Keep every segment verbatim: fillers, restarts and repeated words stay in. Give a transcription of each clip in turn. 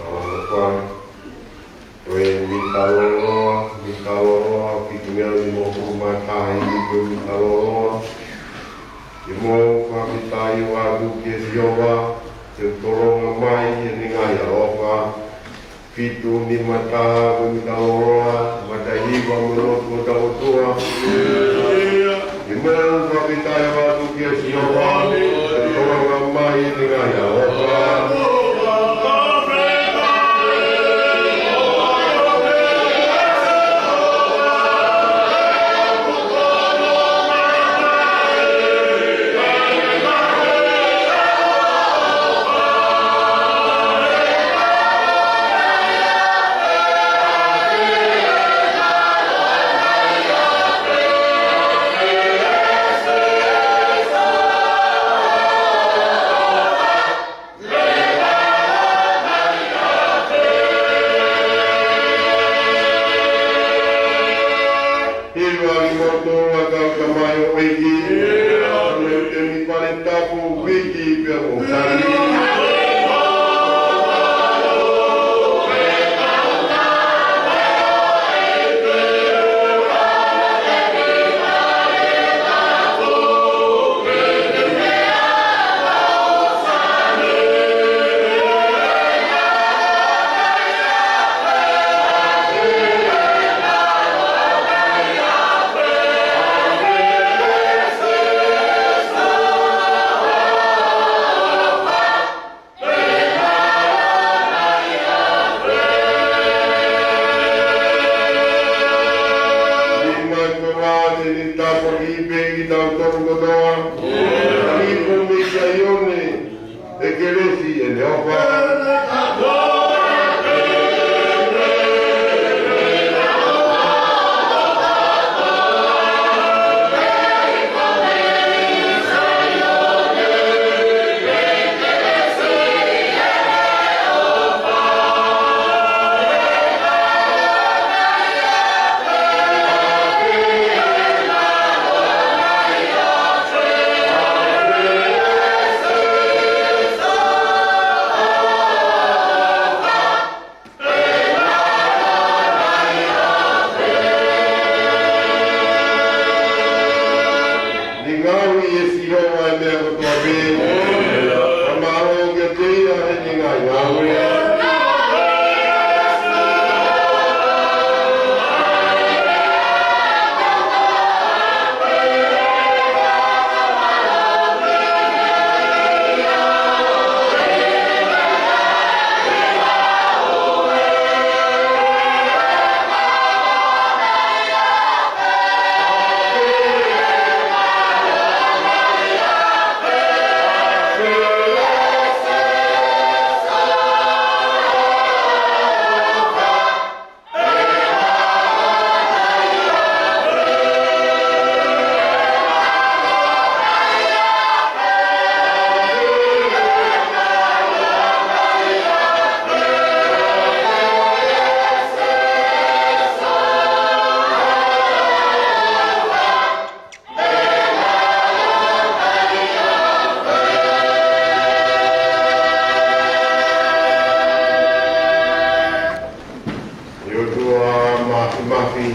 Ko e mita lōloa, mita lōloa, fitu ngeau nimangofulu mā taha, ko e mita lōloa. ʻI mo fakafetaʻi atu kia Sihova, te u tolonga mai ʻene ngaahi ʻaloʻofa. Fitu nima taha, ko e mita lōloa, matahiva mo e lotu ʻo e ʻOtua. ʻI mo fakafetaʻi atu kia Sihova, te u tolonga mai ʻene ngaahi ʻaloʻofa. Hiva ʻi moto a kau tamai ʻo ʻEiki. ʻIo. Ane te ni pale tapu viki pea mo tani. Ni mai ko vā te ni tapu ki pē ki tau tonu kotoa. Ni ko me Saione, ʻe kelesi ʻene ʻofa. Ni ngaohi ʻe Sihova ʻa e meʻa kotoa pē. Fakamālō kiate ia ʻi heʻene ngaahi ngāue. ʻE ʻOtua Māfimafi,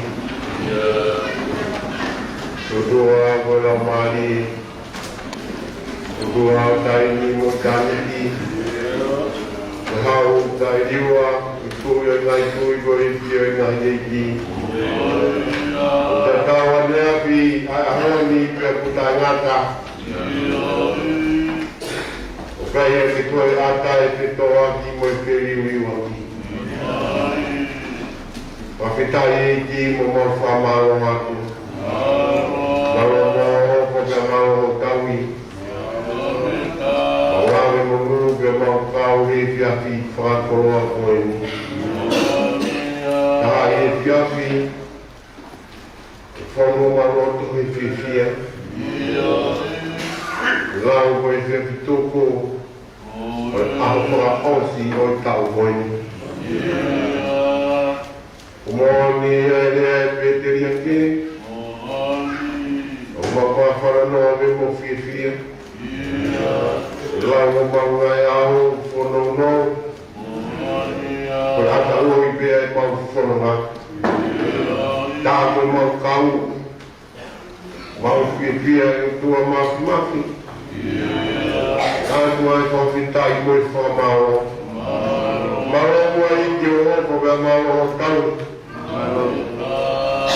ʻOtua ko e Laumālie, ʻOtua ʻo e taimi mo e tānaki, ko e hau taʻeliua, ko e Tuʻi ʻo e ngaahi tuʻi, ko e ʻEiki ʻo e ngaahi ʻeiki. ʻOku tatau ʻaneafi ʻa e ʻaho ni pea ʻoku taʻengata. ʻOku ʻikai ke toe ʻatā e fetōʻaki mo e feliuliuaki. Fakafetaʻi ʻEiki mo mau fakamālō atu. Mālō mo ʻofa pea mālō ʻo tauhi. Mau lave monū pea mau kau he efiafi fakakoloa ko eni. Taha ʻi he efiafi, ʻe fonu ʻemau loto he fiefia. Lau ko e efiafi tuku ʻo e ʻaho fakaʻosi ʻo e taʻu ko eni. ʻOku moʻoni ʻa e lea ʻa e pēteliake. ʻOku mau fakamālō atu mo fiefia. Lau ʻo mau ngaahi ʻaho fononga. Tata ʻoi pē ʻa e mau fononga. Tā ko e mau kau. Mau fiefia ʻe ʻOtua Māfimafi. Ka ʻoku ʻai fakafetaʻi mo e fakamālō. Mālō ʻEiki ʻo e ʻofa pea mālō ʻo e tau.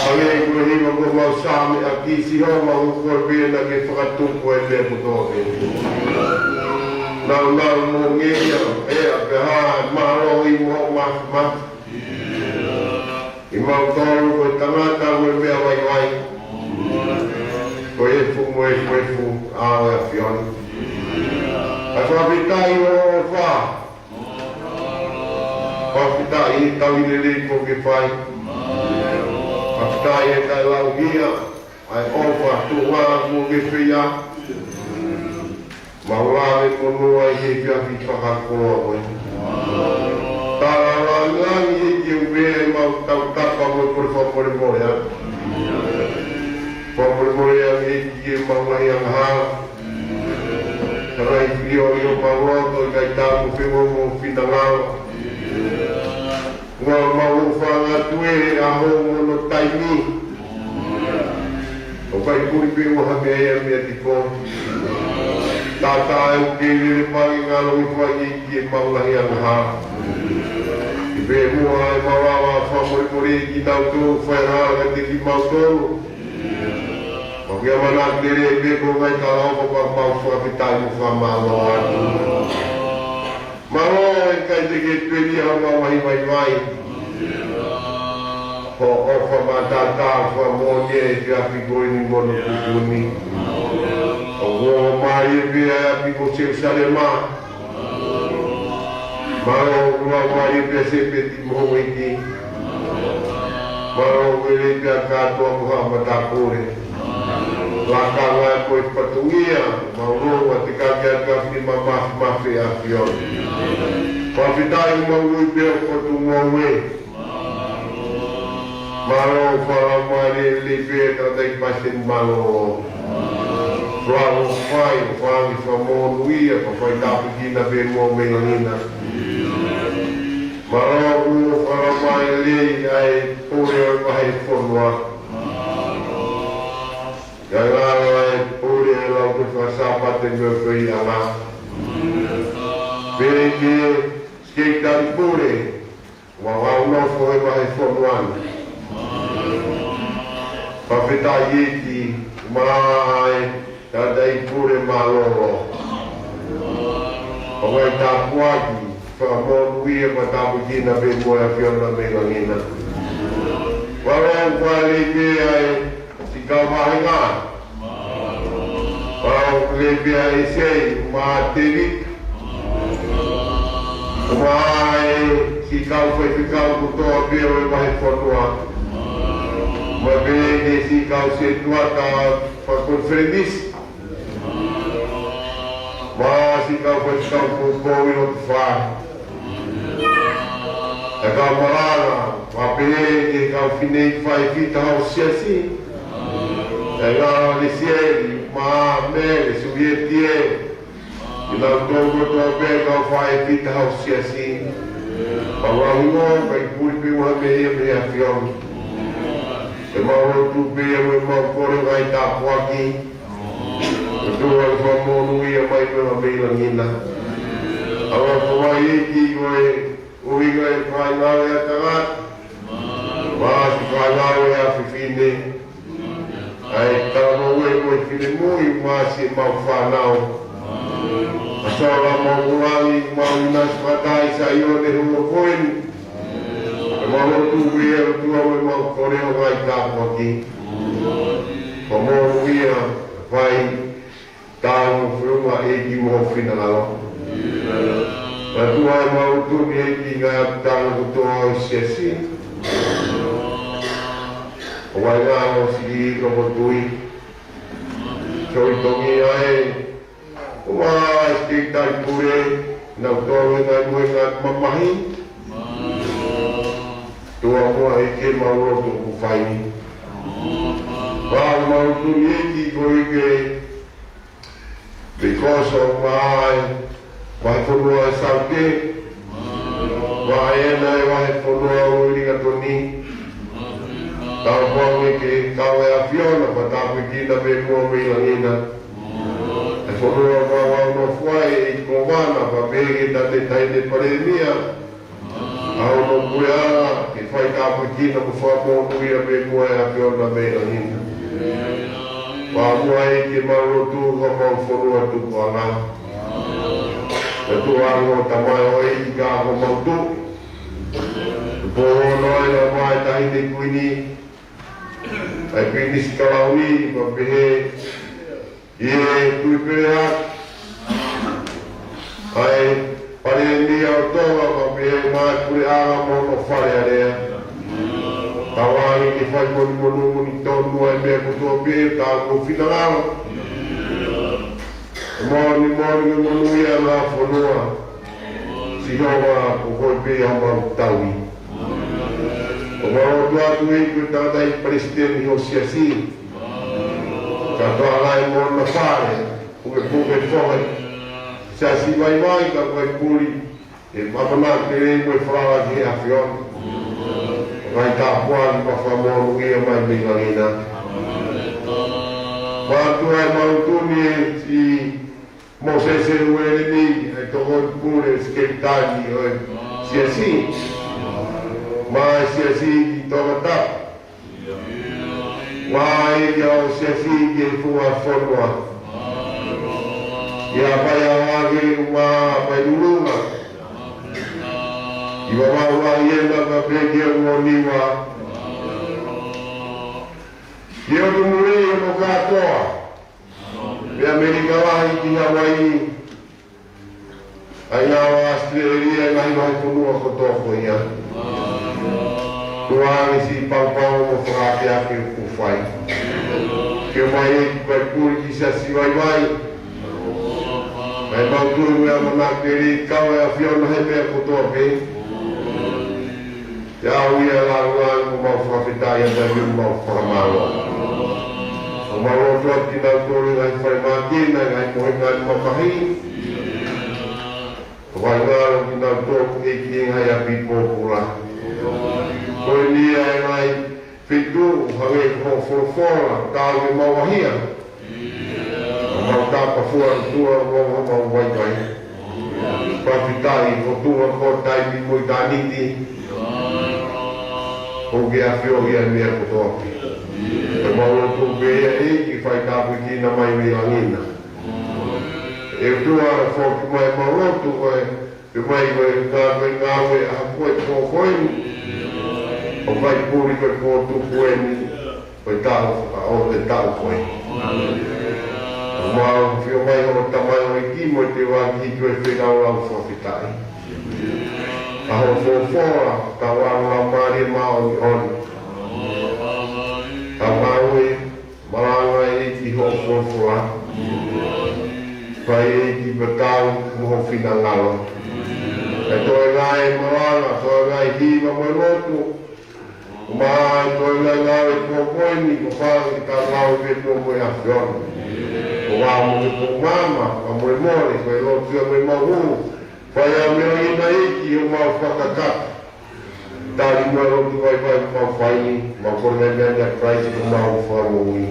Hangē ko e hiva ko e mau Saame ʻa ki Sihova, ʻoku ʻikai pē naʻa ke fakatupu e meʻa kotoa pē. Nau nau mo ngeia, ʻe ʻa pē ha, mālō ʻi mo Māfimafi. ʻI mautolu ko e tangata mo e meʻa vaivai. Ko e efu mo e efu, ʻa e ʻAfiona. ʻA e fakafetaʻi ʻo e ʻofa. Fakafetaʻi ʻi he tauhi lelei kuo ke fai. Fakafetaʻi ʻi he taʻelauhia ʻa e ʻofa tuʻunga kuo ke fai. Mau lave monū ai he efiafi fakakoloa ko eni. Tala langilangi ʻEiki ʻo e mau tautapa mo e kole fakamolemole atu. Fakamolemole atu ʻEiki ʻi he mau ngaahi angahala. Ka ʻi he ʻio ʻio mau loto ʻikai tau mo fengo mo finangalo. Ua mau fanga tue a ho mono taimi. ʻOku ʻikai puli pē ua ha meʻa ia meʻa tiko. Tata e uke lele pagi ngalo i fai ʻEiki ʻi he mau ngaahi angahala. ʻI he pē muʻa e mau lava fakamolemole ʻEiki nautolu fai rā ka te ki mautolu. Mau kia mana lele pē ko ngai ka lau ka mau fakafetaʻi mo fakamālō atu. Mālō ʻe kai te ke tueni a ma mai mai mai. Ko ʻofa matata fakamoʻoni e efiafi ko eni mono kukuni. ʻOku ʻomai e pea e ʻapi ko Selusalema. Mālō ʻoku ʻomai e pea Sepeti mo Hoiti. Mālō ʻoku ʻi ai pea kātoa ko ha matakore. Lakanga ko e fatongia, mau loa te ka kia ka fini ma ma ma fe a fio. Fakafetaʻi mau ui pea ko tu mau e. Mālō fala mai le le pea ka tai pasen mālō. Fala fai, fala ni fa mo nui, fa fai tapu kina pe mo me langina. Mālō ʻoku fala mai le ai pole o vahe fonua. Ka ngalo e pule e lau ke fakasāpate mo e feiʻanga. Pele ke Sekelitali Pule, ua wau nofo he vahe fonua ni. Fakafetaʻi ʻEiki, mai, tata i pule mālōlō. ʻOku ʻi ai tāpuaki, fakamonūʻia mo tāpuekina pē mo e ʻAfiona mei langi na. Wala ʻoku fale pē ai, Siʻi kau mahinga. Pau le pea e sei, ma Tevita. Ma e siʻi kau faifekau kotoa pē ʻo e vahe fonua. Ma pehē ki he siʻi kau setuata fakakonifelenisi. Ma siʻi kau faifekau poupou ʻi loto fale. ʻE kau malanga, ma pehē ki he kau fefine ʻi he fai fita hau siasi. ʻE ngā Lesieli, ma Mele, Sulieti ē. ʻI nau tō kotoa pē kau fai fita hau siasi. Ma wau hingoa, kai puli pē ua mei he mei he ʻAfiona. ʻE mau lotu pē ʻa e mau kole ngaahi tāpuaki. ʻOtua ʻoku fakamonūʻia mai pē ʻa mei langi na. ʻOku fai ʻEiki ko e ʻuhinga e fai ngāue ʻa e tangata. Ma siʻi fai ngāue ʻa e fefine. ʻA e talanoa ko e finemui ma siʻemau fānau. ʻA sola mau kulangi mau ʻinasi fakatai Saione he ʻaho ko eni. ʻE mau lotu pē ʻOtua mo e mau kole ʻo ngaahi tāpuaki. Ko mau ia fai tau mo feʻunga ʻEiki mo ho finangalo. ʻOtua ʻe mau tui ʻEiki ngaahi ʻapitanga kotoa ʻo e siasi. ʻO wai ngā ʻo siʻi loko tui. Soi tongi ai. ʻO ma Sekelitali Pule, nau tō e ngaahi mohenga mamahi. ʻOtua mo ʻEiki mau lotu ʻoku fai ni. Wau mau tui ʻEiki ko ʻEiki. Because of my, my fonua e Saute. Vahe ena ʻo e vahefonua ʻo Uelingatoni. Tau pau ke kau ʻa e ʻAfiona, pea tāpuekina pē muʻa mei langi na. ʻA e fonua ʻoku mau nofo ai, ʻEiki Kōvana, pea pehē ki he Taʻahine Palēmia, ʻa hono puleʻanga, ke fai tāpuekina mo fakamonūʻia pē muʻa ʻe he ʻAfiona mei langi na. Pea muʻa ʻEiki, mau lotu ki homau fonua tupuʻanga. ʻE ʻOtua, ko e tamaioʻeiki ko homau Tuʻi. Tupu hono ʻai na mai Taʻahine Kuini, ʻa e Pilinisi Kalauni, pea pehē ki he Tuʻi Peleaki, ʻa e Palēmia ʻo Tonga, pea pehē ki he puleʻanga mo hono Fale Alea. Tauange ke fai monūmonū moʻoni tonu ʻa e meʻa kotoa pē, ʻa hoʻo finangalo. Moʻoni moʻoni ke monūʻia ʻa e fonua. Sihova, ko koe pē ʻa homau tauhi. ʻOku mau lotu atu ʻEiki ki he tangataʻeiki palesiteni ʻo e Siasi, kae ʻumaʻā mo hona fale, pukepuke foki Siasi Vaivai, kae ʻumaʻā e pule, ʻa e ʻamanaki lelei mo e falala ki he ʻAfiona. Kae tāpuaki pea fakamonūʻia mai mei langi na. Pea ʻOtua, ʻoku mau lotu ni ʻEiki ki Mōsese Ueleni, ʻa e tokoni pule, sekelitali ʻo e Siasi, mo e Siasi ki Tongatapu. Mo e ʻEiki ʻo e Siasi ki he funga fonua. ʻI Haʻapai ʻAohake mo Haʻapai Lulunga. ʻI Vavaʻu Laʻiena pea pehē ki he Ongo Niua. ʻI ʻOtu Muli mo kātoa, mei ʻAmelika Lahi ki Hawaiʻi, ʻa e ʻAositelēlia, ʻa e ngaahi fonua kotoa ko ia. Tuʻa ʻa e siʻi paupau mo e fakaakeake ʻoku fai. Ke ʻomai ʻEiki ʻa e pule ki Siasi Vaivai. ʻOku mau tui mo e ʻamanaki lelei ke kau ʻa e ʻAfiona he meʻa kotoa pē. ʻIo, ʻoku mau fakafetaʻi atu mo mau fakamālō. ʻOku mau lotu atu kinautolu ʻi he ngaahi fale mākina, ʻi he ngaahi mohenga ʻo e mamahi. ʻOku mau lotu kinautolu ʻEiki ki he ngaahi ʻapi pōpula. Ko eni ʻa e ngaahi feituʻu, hangē ko hoʻo folofola, tau ke mau ʻaʻahi. ʻOku mau tapafua ʻOtua ʻi homau vaivai. Fakafetaʻi ʻOtua ko e taimi mo ʻitāniti. ʻOkú ke ʻafioʻi ʻa e meʻa kotoa pē. ʻOku mau lotu pē ʻEiki ke fai tāpuekina mai mei langi na. ʻE ʻOtua, foki mai ʻemau lotu ko e, ke ʻomai ko e ngāue, ngāue ʻa e pō ko eni. ʻOku mau puli ko e pō tupu eni. Ko e taʻu, ʻa, ʻo e taʻu ko ē. ʻOku mau ʻafio mai hoʻo tamaioʻeiki mo e teuaki ʻi he fekau lau fakafetaʻi. ʻA hoʻo folofola, tau ʻalu lau mālie māʻoniʻoni. Tau maʻu e malanga ʻEiki hoʻo folofola. Fai ʻEiki pea tau mo hoʻo finangalo. ʻE toe ngāue malanga, toe ngāue hiva mo e lotu. Mo e toe ngāue ko eni, ko e fai ke tau ngāue pē mo e ʻAfiona. Ko e ʻamu ke ko e māmā, ka mo e mole, ko e lotu ia mo e mau hū. Fai ʻa e meʻa ʻi he ʻEiki ʻo mau fakakakato. Tali mo e lotu vaivai ʻoku mau fai ni, mau kole mai meʻa ni ʻia Kalaisi ko homau Fakamoʻui.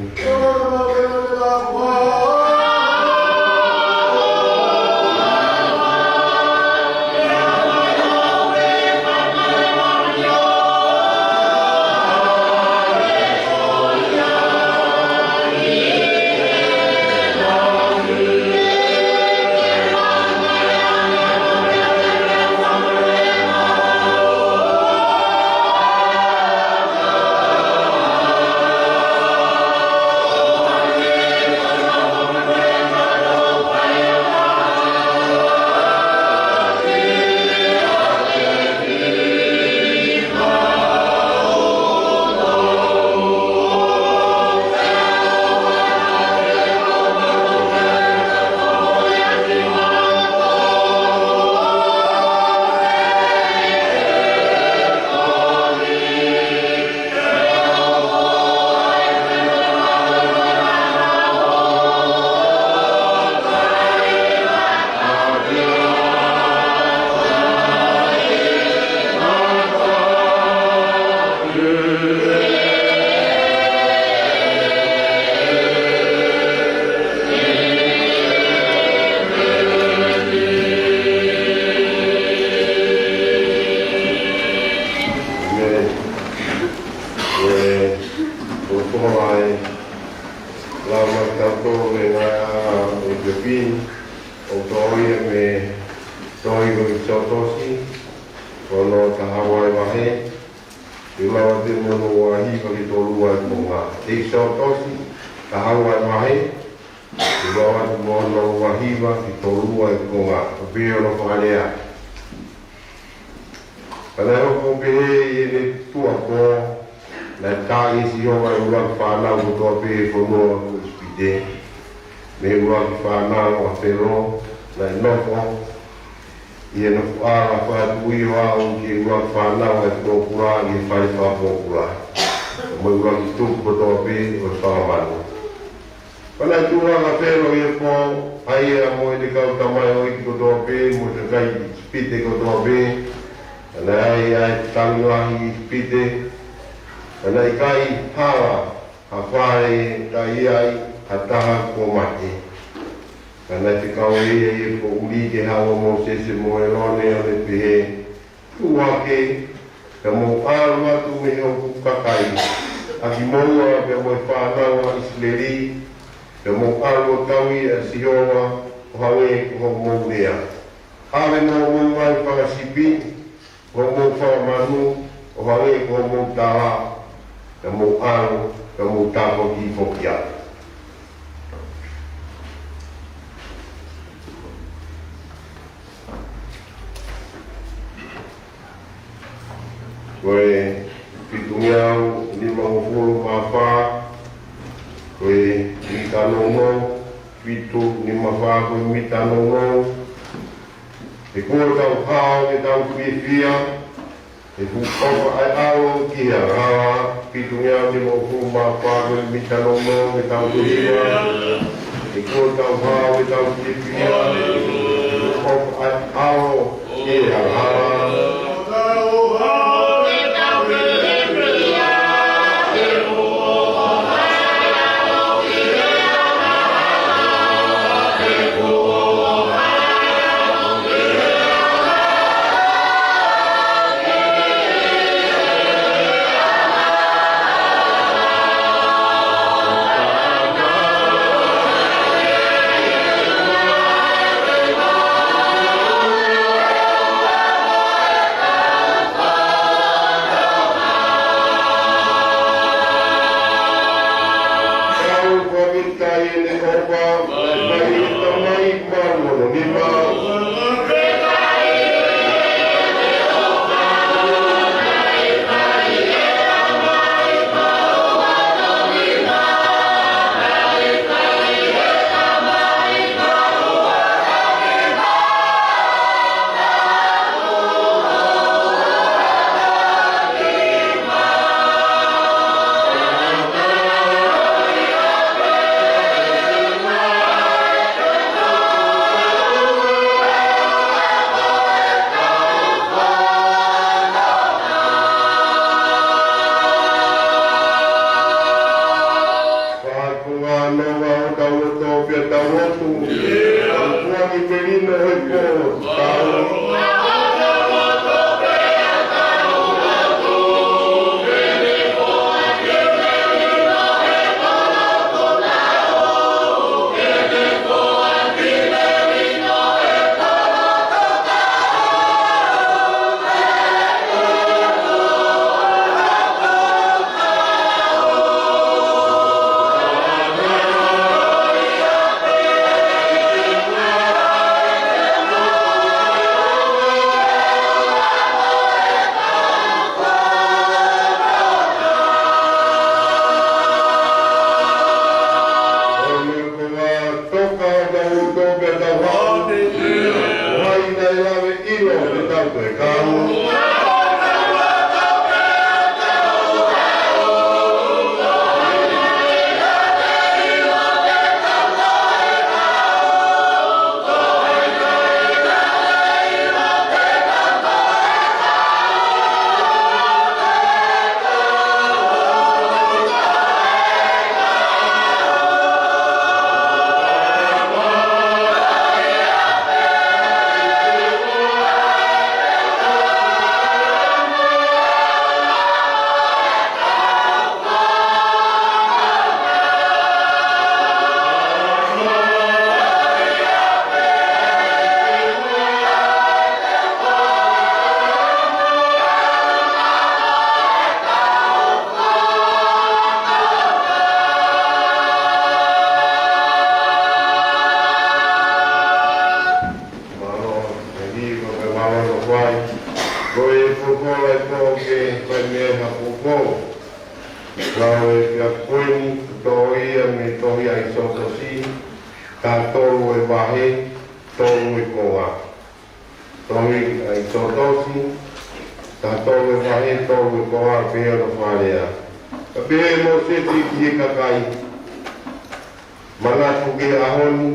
Mōsaia ono ua hiva ki he tolu ua e konga. ʻEkesōtosi taha ua e vahe, ʻuluaki Mōsaia ono ua hiva ki he tolu ua e konga. Ko e pehē hono fakalea: Pea naʻe hoko ʻo pehē ʻi heʻene tuʻuapō, naʻe taaʻi ʻe Sihova ʻa e ʻuluaki fānau kotoa pē ʻi he fonua ko ʻIsipite, mei he ʻuluaki fānau ʻa Felo naʻe nofo ʻi he nofoʻanga fakatuʻioʻaʻu, ki he ʻuluaki fānau ʻa e pōpula ʻi he fale fakapōpula, mo e ʻuluaki tupu kotoa pē ʻo e fanga manu. Pea naʻe tuʻulanga ʻa Felo ʻi he pō, ʻa ia mo ʻene kau tamaioʻeiki kotoa pē, mo e kakai ʻIsipite kotoa pē. Pea naʻe ʻi ai ʻa e tangi lahi ʻi ʻIsipite, pea naʻe ʻikai hala ha fale, ka ʻi ai ha taha kuo mate. Pea naʻe fekau ʻe ia ʻa e fefine ko ʻUli ki he haʻu ʻa Mōsese mo ʻĒlone, ʻo ne pehē: Tuʻu hake, pea mou ʻalu atu mei hoku kakai, ʻa kimoua pea mo e fānau ʻa ʻIsileli, pea mou ʻalu ʻo tauhi ʻa Sihova ʻo hangē ko hoʻomou lea. ʻAve mo hoʻomou ngaahi fanga sipi, mo hoʻomou fanga manu, ʻo hangē ko hoʻomou tala, pea mou ʻalu, pea mou tāpuaki foki atu. Ko e fitungeau nimangofulu mā fā, ko e mita nounou, fitu nima fā, ko e mita nounou. He kuo tau hao ke tau fiefia, he kuo ʻofa ʻa e ʻAlo ki he angahala. Fitungeau nimangofulu mā fā, ko e mita nounou, ke tau fiefia. He kuo tau hao ke tau fiefia, he kuo ʻofa ʻa e ʻAlo ki he angahala. Ola e pō ke fai mei ha pōpō. Lau e kia koeni, toʻo ia mei he tohi ʻa ʻIsōtosi, taha tolu e vahe, tolu e konga. Tohi ʻa ʻIsōtosi, taha tolu e vahe, tolu e konga, pea ʻoku fakalea. Ka pehē ʻe Mōsese ki he kakai, manatu ki he ʻaho ni,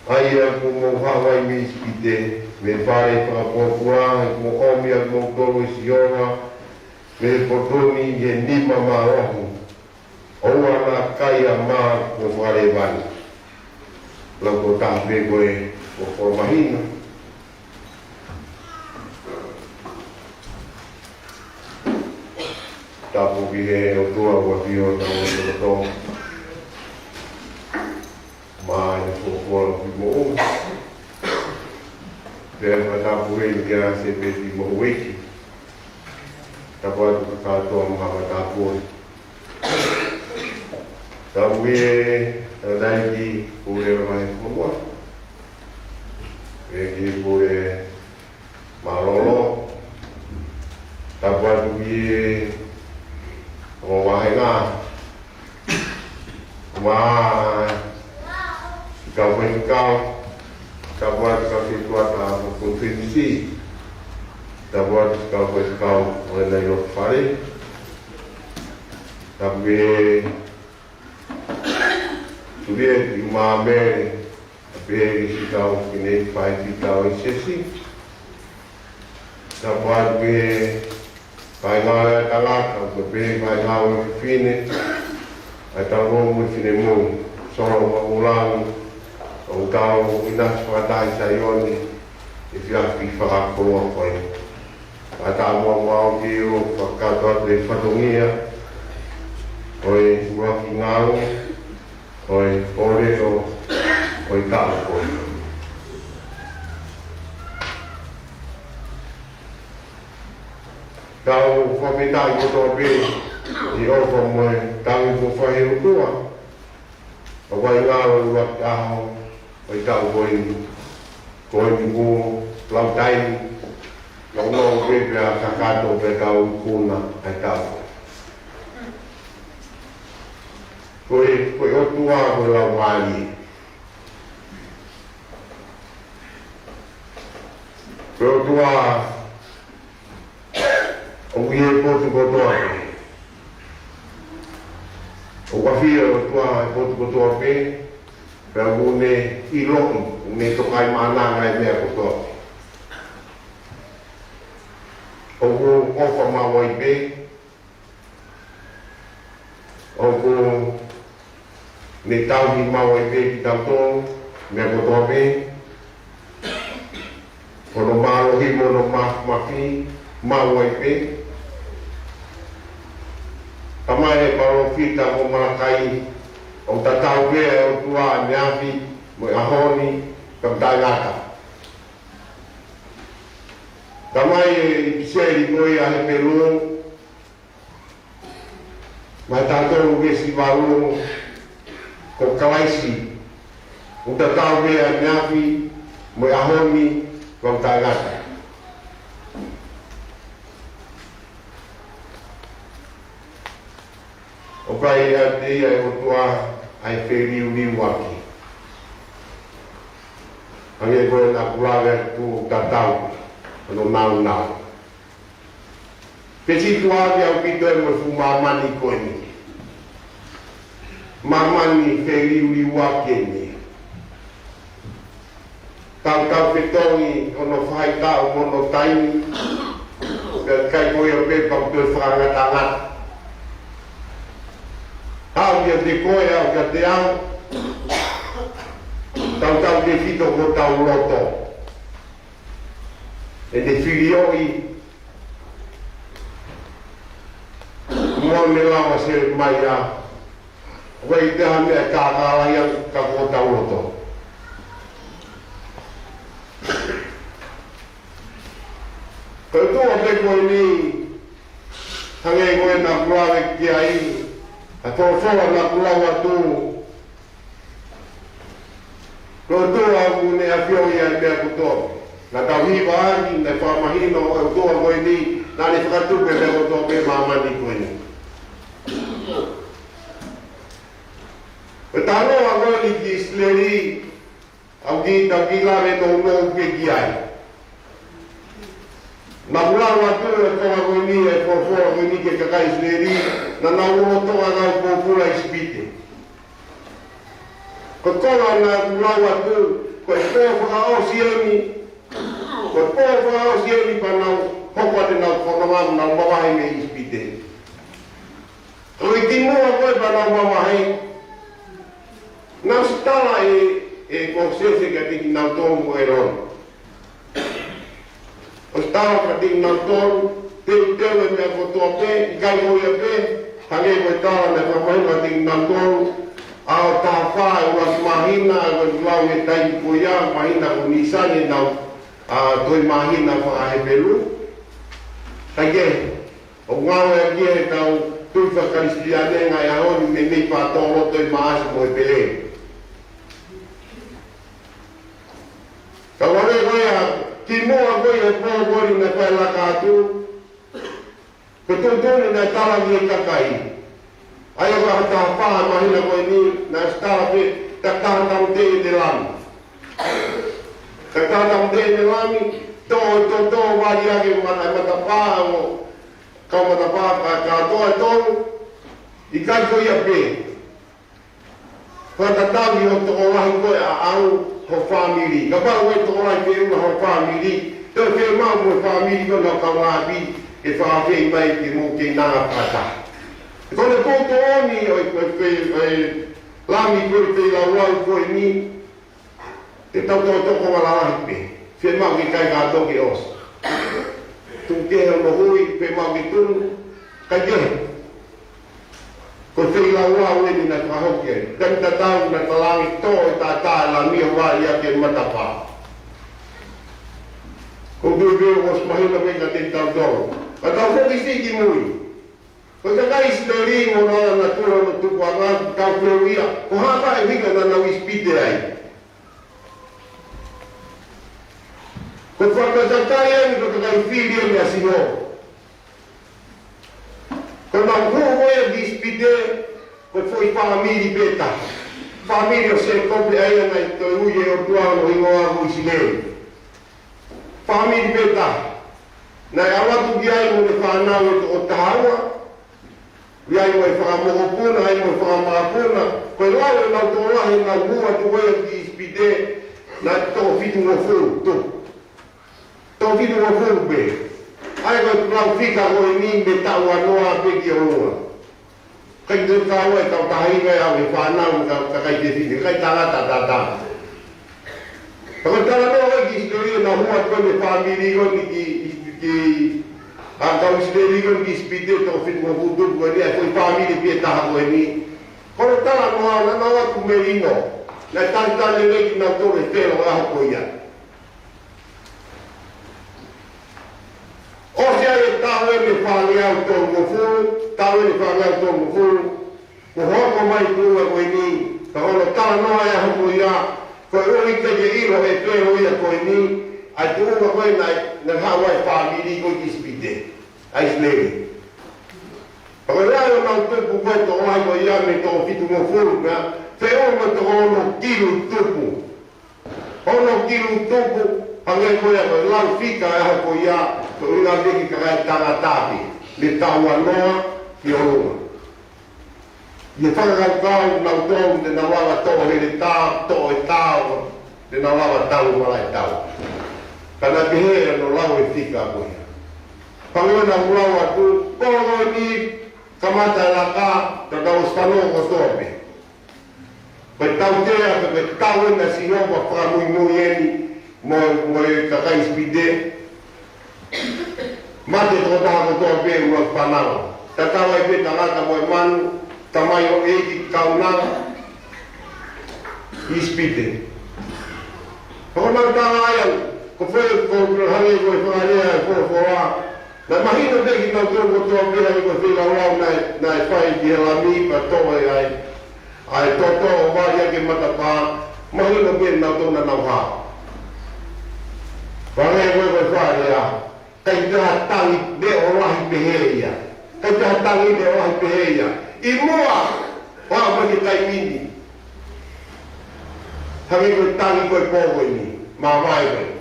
ʻa ia kuo mou haʻu ai mei ʻIsipite, mei he fale fakapōpula, he kuo u ʻomi ʻa kimoutolu ʻe Sihova mei he potu ni ʻi he nima mālohi, ʻoua naʻa kai ʻa e mā kuo fakaleva ni. Lau ko taha pē ko e, ko e mahino. Tapu ki he ʻOtua ʻoku ʻafio ʻi hotau loto. Maʻa e folofola ʻoku moʻui. Pea fakatapu heni kia Sēpesi Mohuiki. Tapu atu ki he kātoa maʻa fakatapu. Tapu ki he tangataʻeiki pule ʻo e fonua. Pea ki he pule mālōlō. Tapu atu ki he ongo vāhenga. Maʻa e kau faifekau. Tapu atu ki he kau fietuata ʻo e konifelenisi. Tapu atu ki he kau faifekau ʻo e ngaahi loto fale. Tapu ki he Sulieti Māmele. Pea ki he kau fefine faifekau ʻi he siasi. Tapu atu ki he kāingalotu ʻa e tangata, pea ki he kāingalotu ʻa e fefine, ʻa e tangata mo e finemui, Solo Makulani, ʻoku tau ʻinasi fakataha ʻi Saione, ʻi he efiafi fakakoloa ko eni. Ka taumuʻa muʻa ʻoku ou fakakakato atu e fatongia ʻo e ʻuluaki ngāue, ʻo e ʻōlelo ʻo e taʻu ko eni. Tau fakafetaʻi kotoa pē ʻi he ʻofa mo e tauhi kuo fai ʻe he ʻOtua. ʻOku ʻi ai e ngāue ʻuluaki ʻaho ʻo e taʻu ko eni. Ko eni kuo lau taimi, lau nau pē pea kakato pē tau ikuna ʻa e taʻu ko eni. Ko e, ko e ʻOtua ko e laumālie. Ko e ʻOtua ʻoku ʻi he potu kotoa pē. ʻOku ʻafio e ʻOtua he potu kotoa pē, pea ʻoku ne ʻiloʻi, ʻoku ne tokaimaʻananga e meʻa kotoa pē. ʻOku ʻofa maʻu ai pē, ʻoku ne tauhi maʻu ai pē kitautolu, meʻa kotoa pē, hono mālohi mo hono māfimafi maʻu ai pē. Talamai ʻe he palōfita ko Malakai, ʻoku tatau pē ʻa e ʻOtua ʻaneafi mo e ʻaho ni, ka ʻoku taʻengata. Talamai ʻe he ʻipiseli ko ia ʻa Hepelū, vahe taha tolu veesi valu, ko Kalaisi, ʻoku tatau pē ʻaneafi mo e ʻaho ni, ka ʻoku taʻengata. ʻOku ʻiate ia ʻe he ʻOtua ʻa e feliuliuaki. Hangē ko e naʻa ku lave atu, tatau hono nāunau. Pea situʻa ʻaupito ia mo e fuʻu māmani ko eni. Māmani feliuliuaki eni. Tautautefito ki hono faʻahitaʻu mo hono taimi, pea ʻikai ko ia pē pea ʻoku toe fakangatangata. Aʻu kiate koe, aʻu kiate au, tautautefito ki hotau loto. ʻEne filioʻi, mo ne lava ʻo sio mai ʻa, ʻoku ʻikai te ha meʻa kākā lahi ange ka ko hotau loto. Ko e tuʻa pē ko eni, hangē ko e naʻa ku lave ki ai, ʻa e folofola naʻa ku lau atu, ko e ʻOtua ʻoku ne ʻafioʻi ʻa e meʻa kotoa. Naʻa tau hiva ʻaki, naʻe fakamahino ʻe he ʻOtua ko eni, naʻa ne fakatupu e meʻa kotoa pē ʻi māmani ko eni. Ko e talanoa ko eni ki ʻIsileli, ʻoku kiʻi, tau kiʻi lave nounou pē ki ai. Naʻa ku lau atu e konga ko eni, e folofola ko eni ki he kakai ʻIsileli, naʻa nau lolotonga ngāue pōpula ʻi ʻIsipite. Ko e konga naʻa ku lau atu, ko e pō fakaʻosi eni, ko e pō fakaʻosi eni pea nau hoko atu ʻenau fononga, nau mavahe mei ʻIsipite. Ko e kimuʻa ko ē pea nau mavahe, naʻe ʻosi tala ʻe, ʻe Mōsese kiate kinautolu mo ʻĒlone. ʻOsi tala kiate kinautolu, teuteu e meʻa kotoa pē, ʻikai ko ia pē, hangē ko e tala naʻe fakamahino kiate kinautolu, ʻaho taha fā ʻo e ʻuluaki māhina, ʻa ia ko e lau he taimi ko ia, māhina ko Nīsani, nau, ʻa, toe māhina faka-Hepelū. Kae kehe, ʻoku ngāueʻaki ʻe he kau tui faka-Kalisitiane e ngaahi ʻaho ni meimei pea tō loto ʻi Maʻasi mo ʻEpeleli. Ka ʻoku ʻi ai ko ia, kimuʻa ko ia he pō ko eni naʻe fai e laka atu, ko e tuʻutuʻuni naʻe tala ki he kakai. ʻA ia ko e ʻaho taha fā māhina ko eni, naʻe ʻosi tala pē, takitaha tāmateʻi ʻene lami. Takitaha tāmateʻi ʻene lami, toʻo, toʻo, toʻo, vali ʻaki e mata, matapā, ʻo kau matapā, ka, kātoa ʻe tolu, ʻikai ko ia pē. Fakatatau ki hoʻo tokolahi ko ē ʻaʻau ho fāmili. Kapau ʻoku ʻi ai e tokolahi feʻunga ho fāmili, toe fiemaʻu mo e fāmili ko ē ʻoku nau kaungāʻapi ke fakaafeʻi mai ke mou keinanga fakataha. Ko e tuʻutuʻuni ʻo e, ʻo e, ʻo e, ʻo e lami ko ē feilaulau ko eni, te tau tokanga lalahi pē. Fiemaʻu ke ʻikai kātoa ke ʻosi. Tuku kehe hono hui, fiemaʻu ke tunu, kae kehe. Ko e feilaulau eni naʻe fakahoko ai. Taimi tatau naʻe talaange toʻo e taʻataʻa e lami ʻo vali ʻaki e matapā. Ko e tuʻu pē ʻoku ʻosi mahino pē kiate kitautolu. Ka tau foki siʻi ki mui. Ko e kakai ʻIsileli mo hono anga natula hono tupuʻanga, tau fehuʻia, ko e hā e ʻuhinga naʻa nau ʻi ʻIsipite ai? Ko e faʻahinga kakai eni, ko e kakai fili eni ʻa Sihova. Ko ʻenau hū ko ē ki ʻIsipite, ko e foʻi fāmili pē taha. Fāmili ʻo Sēkope, ʻa ia naʻe toe ui ʻe he ʻOtua hono hingoa ko ʻIsileli. Fāmili pē taha. Naʻe ʻalu atu ki ai mo ʻene fānau ʻe toko taha ua. ʻI ai mo e fakamokopuna, ʻi ai mo e fakamāpuna. Ko e lau ʻenau tokolahi, ʻenau hū atu ko ē ki ʻIsipite, naʻe toko fitungofulu tupu. Toko fitungofulu pē. ʻA ia ko e lau fika ko eni mei he taʻu ua noa pē ki ʻolunga. ʻIkai te u kau ai, kautaha ʻi ai ʻa e fānau, ka, kakai fefine, kakai tangata tatau. Ka ko e talanoa ko ē ki ʻIsileli, naʻe hū atu ko ē e fāmili ko eni ki, ki, ki, ʻa e kau ʻIsileli ko eni ki ʻIsipite, toko fitungofulu tupu ko eni, ʻa e foʻi fāmili pē taha ko eni. Ko hono talanoa, naʻa nau ō atu melino, naʻe talitali lelei kinautolu ʻe he Felo he ʻaho ko ia. ʻOsi ai e taʻu ʻe fāngeau tolungofulu, taʻu ʻe fāngeau tolungofulu, kuo hoko mai e tuʻunga ko eni, ka ko hono talanoa he ʻaho ko ia, koeʻuhi ke ʻilo ʻe he Felo ia ko eni, ʻa e tuʻunga ko ē naʻe, naʻe haʻu ai e fāmili ko ē ki ʻIsipite, ʻa ʻIsileli. Ka ko e lau ʻenau tupu ko ē tokolahi ko ia mei he toko fitungofulu, pea feʻunga mo e toko ono kilu tupu. Ono kilu tupu, hangē ko ia ko e lau fika he ʻaho ko ia, ko e ʻuhinga pē ki he kakai tangata pē, mei he taʻu ua noa ki ʻolunga. ʻI he fakakaukau ʻanautolu te nau lava toʻo heletā, toʻo e tau, te nau lava tau malaʻe tau. Ka naʻe pehē hono lau e fika ko ia. Hangē naʻa ku lau atu, ko eni kamata e laka, ka tau ʻosi fanongo kotoa pē. Ko e tautea, ko e tau ena ʻa Sihova fakamuimui eni mo, mo e kakai ʻIsipite. Mate tokotaha kotoa pē ʻuluaki fānau. Tatau ai pē tangata mo e manu, tamaioʻeiki, kaunanga, ʻi ʻIsipite. Ko hono tala ia, ko e foʻi, ko e hangē ko e fakalea e folofola. Naʻe mahino pē kiate kinautolu kotoa pē ʻa e ko e feilaulau naʻe, naʻe fai ki he lami pea toʻo ai ʻa e toto ʻo vali ʻaki e matapā, mahino pē naʻa nau tō naʻa nau hao. Vale ko e ko e fale ia. ʻIkai ke ha tangi leʻo lahi pehē ia. ʻIkai ke ha tangi leʻo lahi pehē ia. ʻI muʻa, ʻo aʻu mai ki he taimi ni. Hangē ko e tangi ko e pō ko eni. Mavae ko eni.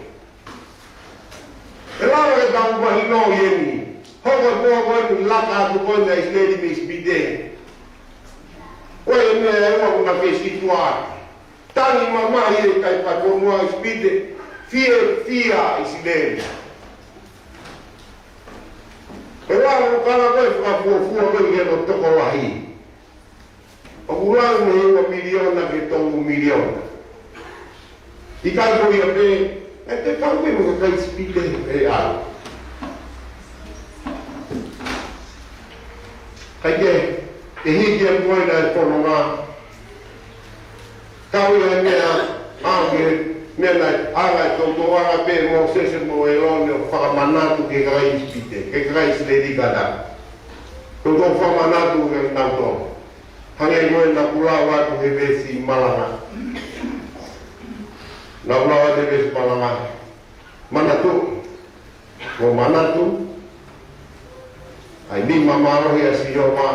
ʻE lava ke tau mahino ʻi heni. Hoko e pō ko eni laka atu ko eni ʻa ʻIsileli mei ʻIsipite. Ko e meʻa ʻe ua ʻoku na fesitua. Tangi mamahi e kai patonua ʻIsipite. Fiefia ʻIsileli. ʻE ua ʻoku kala ko e fakafuofua ko e ke no tokolahi. ʻOku lau mei he ua miliona ki he tolu miliona. ʻIkai ko ia pē, ʻe te kau pē mo e kakai ʻIsipite ʻe au. ʻIkai ke, ʻe hiki atu ai ʻa e fononga. Kau ia e meʻa, ʻa e meʻa naʻe ʻanga e toutou ʻanga pē ʻe Mōsese mo ʻĒlone ʻo fakamanatu ki he kakai ʻIsipite, ki he kakai ʻIsileli kātaki. Toutou fakamanatu kiate kinautolu. Hangē ko e naʻa ku lau atu he veesi malanga. Naʻa ku lau atu he veesi malanga. Manatu. Mou manatu. ʻA e nima mālohi ʻa Sihova.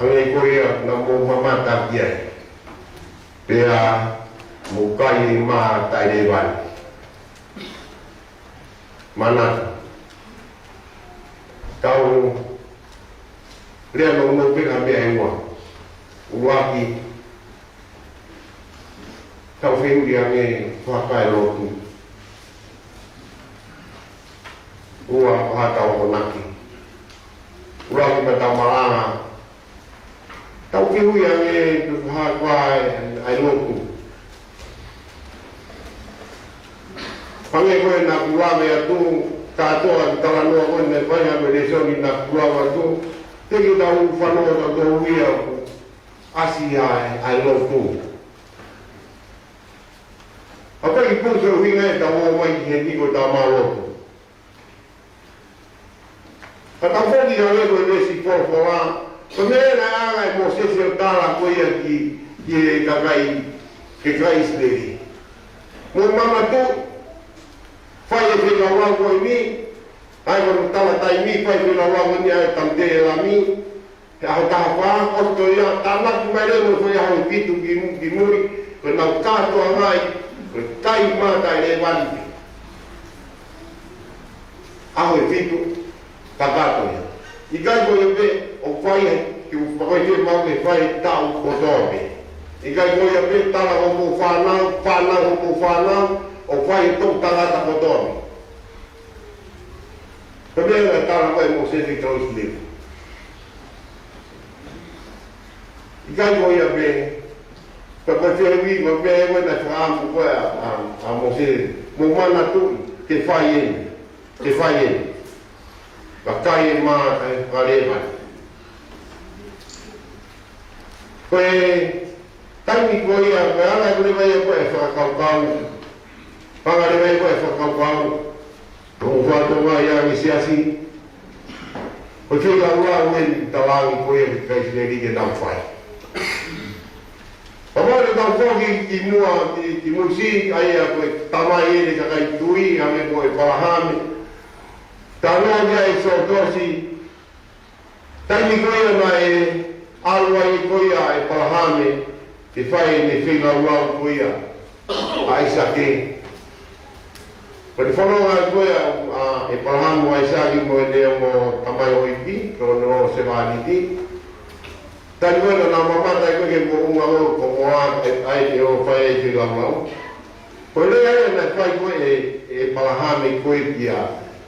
Hangē ko ia naʻa mou mamata ki ai. Pea mou kai e mā taʻelēvani. Manatu. Tau lea nounou pē ki ha meʻa ʻe ua. ʻUluaki, tau fehuʻi ange fakalotu. Ua, ko e hā ʻetau akonaki. ʻUluaki, pea tau malanga. Tau fehuʻi ange, ko e hā ʻa e, ʻa e lotu. Hangē ko e naʻa ku lave atu, kātoa e talanoa ko eni naʻe fai ʻa e lēsoni naʻa ku lave atu, teʻeki ke tau fanongo ʻa tautolu ia ʻoku ʻasi ai ʻa e lotu. ʻA e kiʻi poini ʻuhinga ʻetau ō mai ki heni ko ʻetau mālotu. Ka tau foki hangē ko e veesi folofola, ko e meʻa naʻe ʻanga ʻe Mōsese ʻo tala ko ia ki, ki he kakai, ki he kakai ʻIsileli. Mou manatu, fai e feilaulau ko eni, ʻa ia ko hono tala taimi, fai e feilaulau ko eni ʻa e tamateʻi lami, he ʻaho taha fā, ʻosi ko ia, tānaki mai leva mo e foʻi ʻaho ʻe fitu ki mu-, ki mui, ko ʻenau kātoa mai, ko e kai mā taʻelēvani. ʻAho ʻe fitu, kakato ia. ʻIkai ko ia pē, ʻoku fai he, ke u fakaʻeke mau ke fai taʻu kotoa pē. ʻIkai ko ia pē, tala hoʻomou fānau, fānau hoʻomou fānau, ʻoku fai he toʻu tangata kotoa pē. Ko e meʻa naʻe tala ko ē ʻe Mōsese ki he kau ʻIsileli. ʻIkai ko ia pē, ka ko e fehuʻi, ko e meʻa ko ē naʻe fakaʻamu ko ē ʻa, ʻa, ʻa Mōsese, mou manatuʻi, ke fai eni, ke fai eni. Ka kai e mā, ʻe, ka leva. Ko e taimi ko ia, ko e anga ko ē leva ia ko e fakakaukau. Anga leva ia ko e fakakaukau. Ko e fatongia ia ʻa e siasi. Ko e feilaulau eni talaange ko ia ki he kakai ʻIsileli ke nau fai. Pea mou ʻai ke tau foki ki muʻa ki, ki Mōsese, ʻa ia ko e tamai eni ʻo e kakai tui, ʻa ia ko ʻĒpalahame. Talanoa ki ai ʻEkisoto, taimi ko ia naʻe ʻalu ai ko ia ʻa ʻĒpalahame ke fai ʻene feilaulau ko ia ʻa ʻAisake. Ko e fononga ko ia ʻa ʻĒpalahame mo ʻAisake mo ʻene ongo tamaioʻeiki, ko hono sevāniti. Taimi ko ia naʻa nau mamata ai ko ē ki he moʻunga ʻo Komola, ʻa ia ʻe ʻo fai ai e feilaulau. Ko e lea ia naʻe fai ko ē ʻe, ʻe ʻĒpalahame ko ē kia,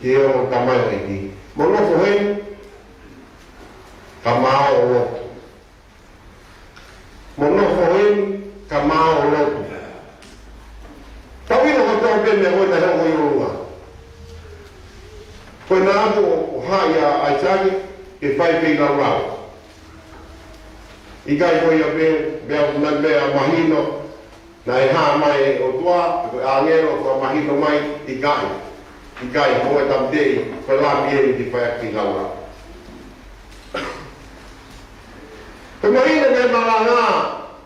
ki he ongo tamaioʻeiki. Mou nofo heni, ka mou ō ʻo lotu. Mou nofo heni, ka mou ō ʻo lotu. Tau ʻilo kotoa pē meʻa ko ē naʻe hoko ʻi ʻolunga. Ko ʻena ʻalu ʻo haʻi ʻa ʻAisake ke fai e feilaulau. ʻIkai ko ia pē, meʻa, meʻa, meʻa mahino, naʻe hā mai e ʻOtua, ko e ʻāngelo, fakamahino mai, ʻikai. ʻIkai, ko e tamateʻi, ko e lami eni ke fai ʻaki e feilaulau. Ko e mahino naʻe malanga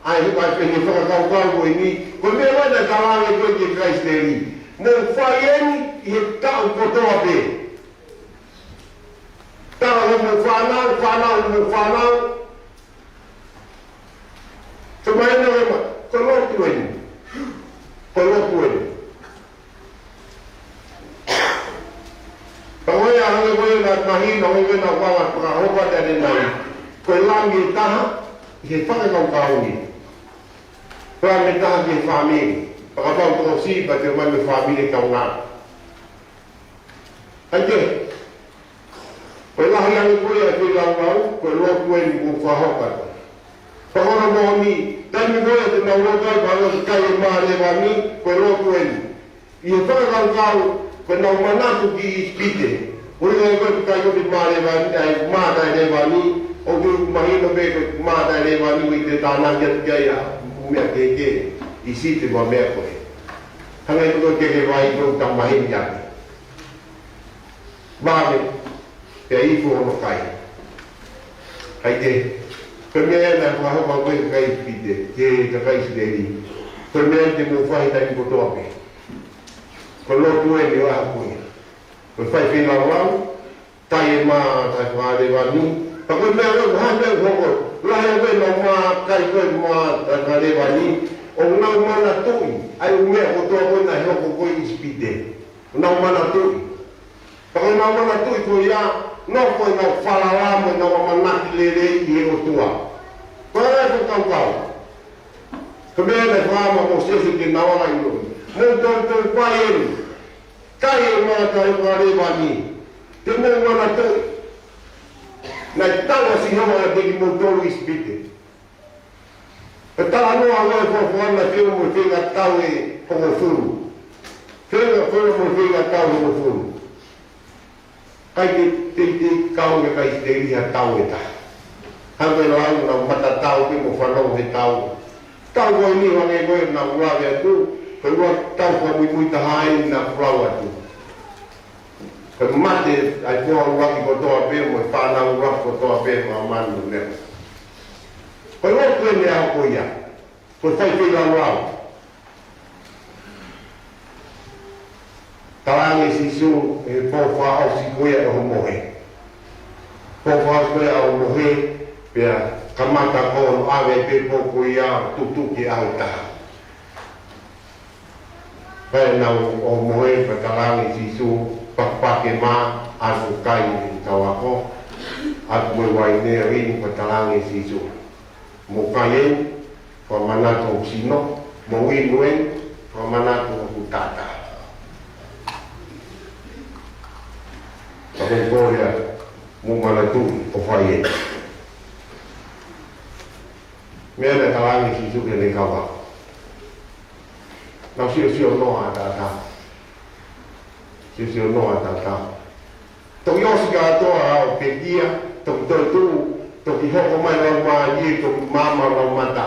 ʻA e, ʻa e, ʻa e fakakaukau ko eni, ko e meʻa naʻe talaange ko ē ki he kakai ʻIsileli. Mou fai eni ʻi he taʻu kotoa pē. Tala hoʻomou fānau, fānau hoʻomou fānau. Talamai ʻe he ʻEiki, ko e lotu eni. Ko e lotu eni. Ka ko e ʻuhinga ko ē naʻe mahino, ko e ʻuhinga naʻe vala fakahoko atu ʻanenai. Ko e langi ʻe taha, ʻi he fakakaukau ni. Ko e langi ʻe taha ki he fāmili. Fakapapau ko e siʻi pea te mei he fāmili kaungā. ʻAi ke. Ko e lahi ange ko ia ʻa e feilaulau, ko e lotu eni kuo fakahoko atu. Fakahoko moʻoni, taimi ko ia te nau lotu ai, pea ʻoku ʻikai ke mā leva ni, ko e lotu eni. ʻI he fakakaukau, ko ʻenau manatu ki ʻIsipite. Ko e ʻuhinga ko e ʻikai ko e mā leva ni, ʻa e mā taʻe leva ni, ʻoku mahino pē ko e mā taʻe leva ni, ʻoku ʻikai te tānaki atu ki ai ʻa e meʻa kehekehe, ʻi Sihite mo e meʻa ko ē. Hangē ko e keke vai ko e tamahine ake. Vave, pea ifo hono kai. ʻAi ke, ko e meʻa naʻe fakahoko ko ē ki he kakai ʻIsipite, ki he kakai ʻIsileli. Ko e meʻa te mou fai he taimi kotoa pē. Ko e lotu eni ʻo e ʻaho ko ia. Ko e fai feilaulau, taʻe mā, taʻe fakaleva ni. Pea ko e meʻa ko ē, ko e hā e meʻa ʻoku hoko. Lahi ange ko ē ʻenau mā kai ko ē mā, taʻe fakaleva ni. ʻO nau manatuʻi, ʻa e ʻū meʻa kotoa ko ē naʻe hoko ko ē ʻi ʻIsipite. ʻO nau manatuʻi. Pea ko ʻenau manatuʻi ko ia, nofo ʻenau falala mo ʻenau ʻamanaki lelei ʻi he ʻOtua. Ko e ʻuhinga ko e fakakaukau. Ko e meʻa naʻe fai ʻe Mōsese ke nau ala ʻilo. Mou toutou fai eni. Kai e mā taʻe fakaleva ni. Te mou manatuʻi. Naʻe tala ʻe Sihova kiate kimoutolu ʻi ʻIsipite. Pea talanoa ʻa e folofola naʻe feʻunga mo e feinga tau ʻe hongofulu. Feinga, feʻunga mo e feinga tau ʻe hongofulu. ʻIkai ke teitei kau e kakai ʻIsileli ha tau ʻe taha. Hangē ko e lau naʻa nau matatau pē mo fanongo he tau. Tau ko eni hangē ko ē naʻa nau lave atu, ko e ua tau fakamuimui taha ai naʻa nau lau atu. Ko e mate ʻa e toʻa ʻuluaki kotoa pē, mo e fānau ʻuluaki kotoa pē, mo e manu leva. Ko e lotu eni ʻa e ʻaho ko ia. Ko e fai feilaulau. Talaange ʻe Sīsū, ʻi he pō fakaʻosi ko ia ʻo e ʻaho mohe. Pō fakaʻosi ko ia ʻo e ʻaho mohe, pea kamata ko hono ʻave pē pō ko ia tutuki ʻaho ʻe taha. Pea nau ʻo mohe pea talaange ʻe Sīsū, pakipaki e mā, ʻoatu ke kai ʻe he kau ako, ʻoatu mo e uaine ʻo inu pea talaange ʻe Sīsū. Mou kai eni, fakamanatu hoku sino, mou inu eni, fakamanatu hoku taʻataʻa. Ka ko e kole ʻa, mou manatuʻi, ʻo fai eni. Meʻa naʻe talaange ʻe Sīsū ki heʻene kau ako. Nau siosio noa ʻa e taʻataʻa. Siosio noa ʻa e taʻataʻa. Toki ʻosi kātoa ʻa e pekia, toki toetuʻu, toki hoko mai lau mālie, toki maama lau mata.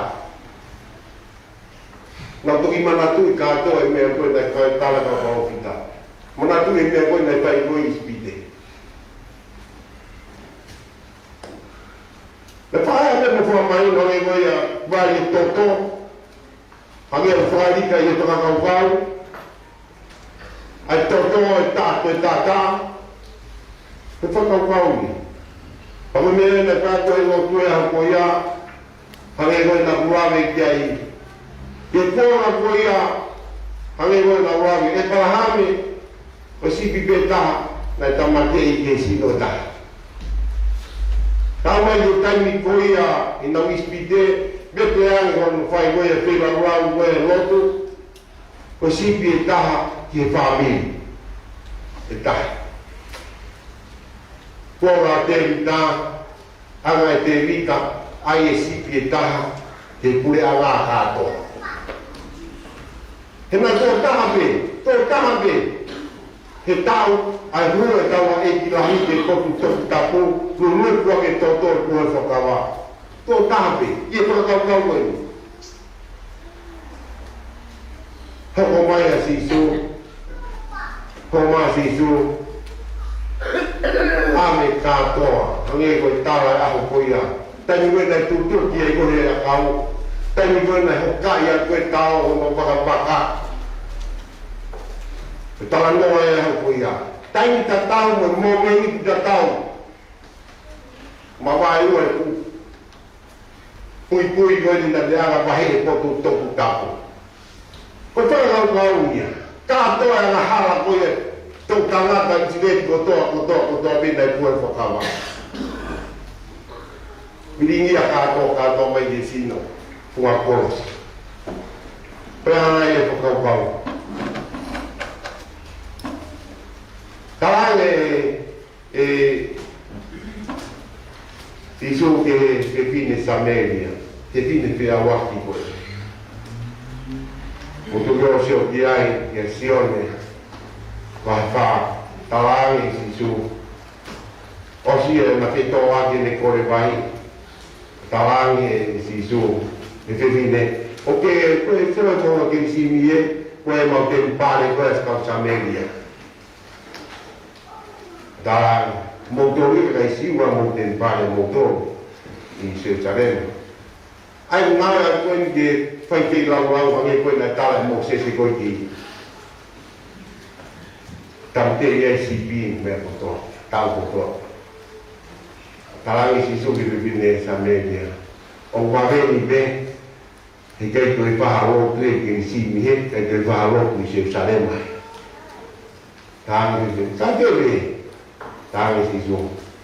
Nau toki manatuʻi kātoa e meʻa ko ē naʻe fai tala ʻe he kau palōfita. Manatuʻi e meʻa ko ē naʻe fai ko ē ʻi ʻIsipite. Naʻe fai ʻa e meʻa mo fakamahino hangē ko ia vali e toto. Hangē ʻoku fakalika ʻi he fakakaukau. ʻA e toto, e taʻataʻa, e taʻataʻa. He fakakaukau ni. Pea ko e meʻa naʻe fai ko ē ʻi he lotu ʻo e ʻaho ko ia. Hangē ko ē naʻa ku lave ki ai. Ke kona ko ia. Hangē ko ē naʻa ku lave. ʻĒpalahame. Ko e sipi pē taha, naʻe tāmateʻi ki he sino ʻe taha. Talamai ʻi he taimi ko ia ʻi he ʻIsipite, meʻa pē ʻa hono fai ko ia e feilaulau ko ia e lotu, ko e sipi ʻe taha ki he fāmili ʻe taha. Ko e ʻuhinga ʻa Tēvita, ʻuhinga ʻa Tēvita, ʻai e sipi ʻe taha, he puleʻanga kātoa. He naʻe tō taha pē, tō taha pē. He taʻu, ʻa e hū e taʻu ʻa e ʻEiki Lahite ko e potu toputapu, nunu kua ke toto e pohe fakava. Tō taha pē, ʻi he fakakaukau ko eni. Hoko mai ʻa Sīsū, hoko mai ʻa Sīsū, ʻave kātoa, hangē ko e tala e ʻaho ko ia. Taimi ko ē naʻe tutuki ai ko ē he ʻakau. Taimi ko ē naʻe hokaʻi ʻaki ko ē tao hono vakavaka. Ko e talanoa ē ʻa e hoko ia. Taimi tatau mo e mōmeniti tatau. Mavaeua e ʻū puipui ko eni naʻe ala vahe e potu toputapu. Ko e fakakaukau ia. Kātoa e angahala ko ia, tau tangata ʻIsileli kotoa, kotoa, kotoa pē naʻe pue fakava. Milingia kātoa, kātoa mai ki he sino funga kolosi. Pea ʻai e fakakaukau. Talaange ʻe Sīsū ki he fefine Samēlia, fefine feʻauaki ko ē. Mou toki ʻosi ʻo ʻai ki ai, kia Sione vahe fā, talaange ʻe Sīsū. ʻOsi ē naʻe fetōʻaki ʻene kole vai, talaange ʻe Sīsū ki he fefine, ʻoku ke, ko e sio ko ē ki he simi ē, ko e mau temipale ko ē ʻa e kau Samēlia. Talaange, mou tō ia kai siua mo temipale mou tō ʻi Selusalema. ʻAi ngala ko eni ke fai feilaulau hangē ko ē naʻe tala ʻe Mōsese ko ē ki Tamte ia e sipi meʻa kotoa, tau kotoa. Talaange Sīsū ki he fefine Samēlia. ʻOku vave ni pē, heʻikai toe fai ha lotu ē ki he simi ē, heʻikai toe fai ha lotu ʻi Selusalema. Talaange Sīsū, ka ke ve, talaange Sīsū,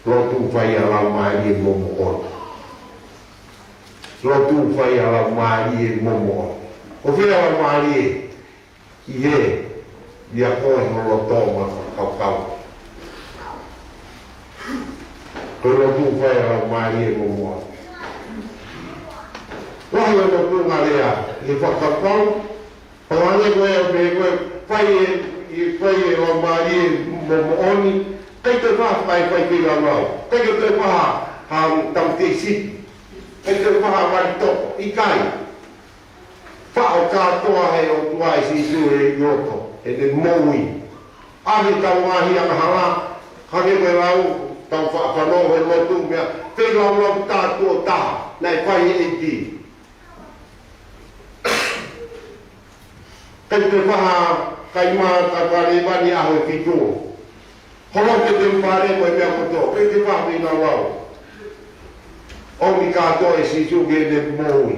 lotu fai ʻa e laumālie momoʻoni. Lotu fai ʻa e laumālie momoʻoni. Ko fē ʻa e laumālie? ʻI he ʻia ko e ho loto mo e fakakaukau. Ko e lotu fai ʻa e laumālie momoʻoni. Lahi ʻa e lotu ngalea, ʻi he fakakaukau, pangane ko e ʻa pē ko e fai e, ʻi fai e laumālie momoʻoni, ʻikai toe fai, fai, fai feilaulau. ʻIkai toe fai ha, ha tau te sipi. ʻIkai toe fai ha vali toko. ʻIkai. Faʻo kātoa he ʻOtua ʻe Sīsū he ʻi loto, heʻene moʻui. ʻA e tau ngaahi angahala, hangē ko e lau, tau faʻa fanongo he lotu meʻa, feilaulau tātuʻo taha, naʻe fai he ʻEiki. ʻIkai toe fai ha, kai mā, ka pale mani ʻaho ʻe fitu. Holo ke temipale mo e meʻa kotoa, ʻikai toe fai feilaulau. ʻOmi kātoa ʻe Sīsū ki heʻene moʻui.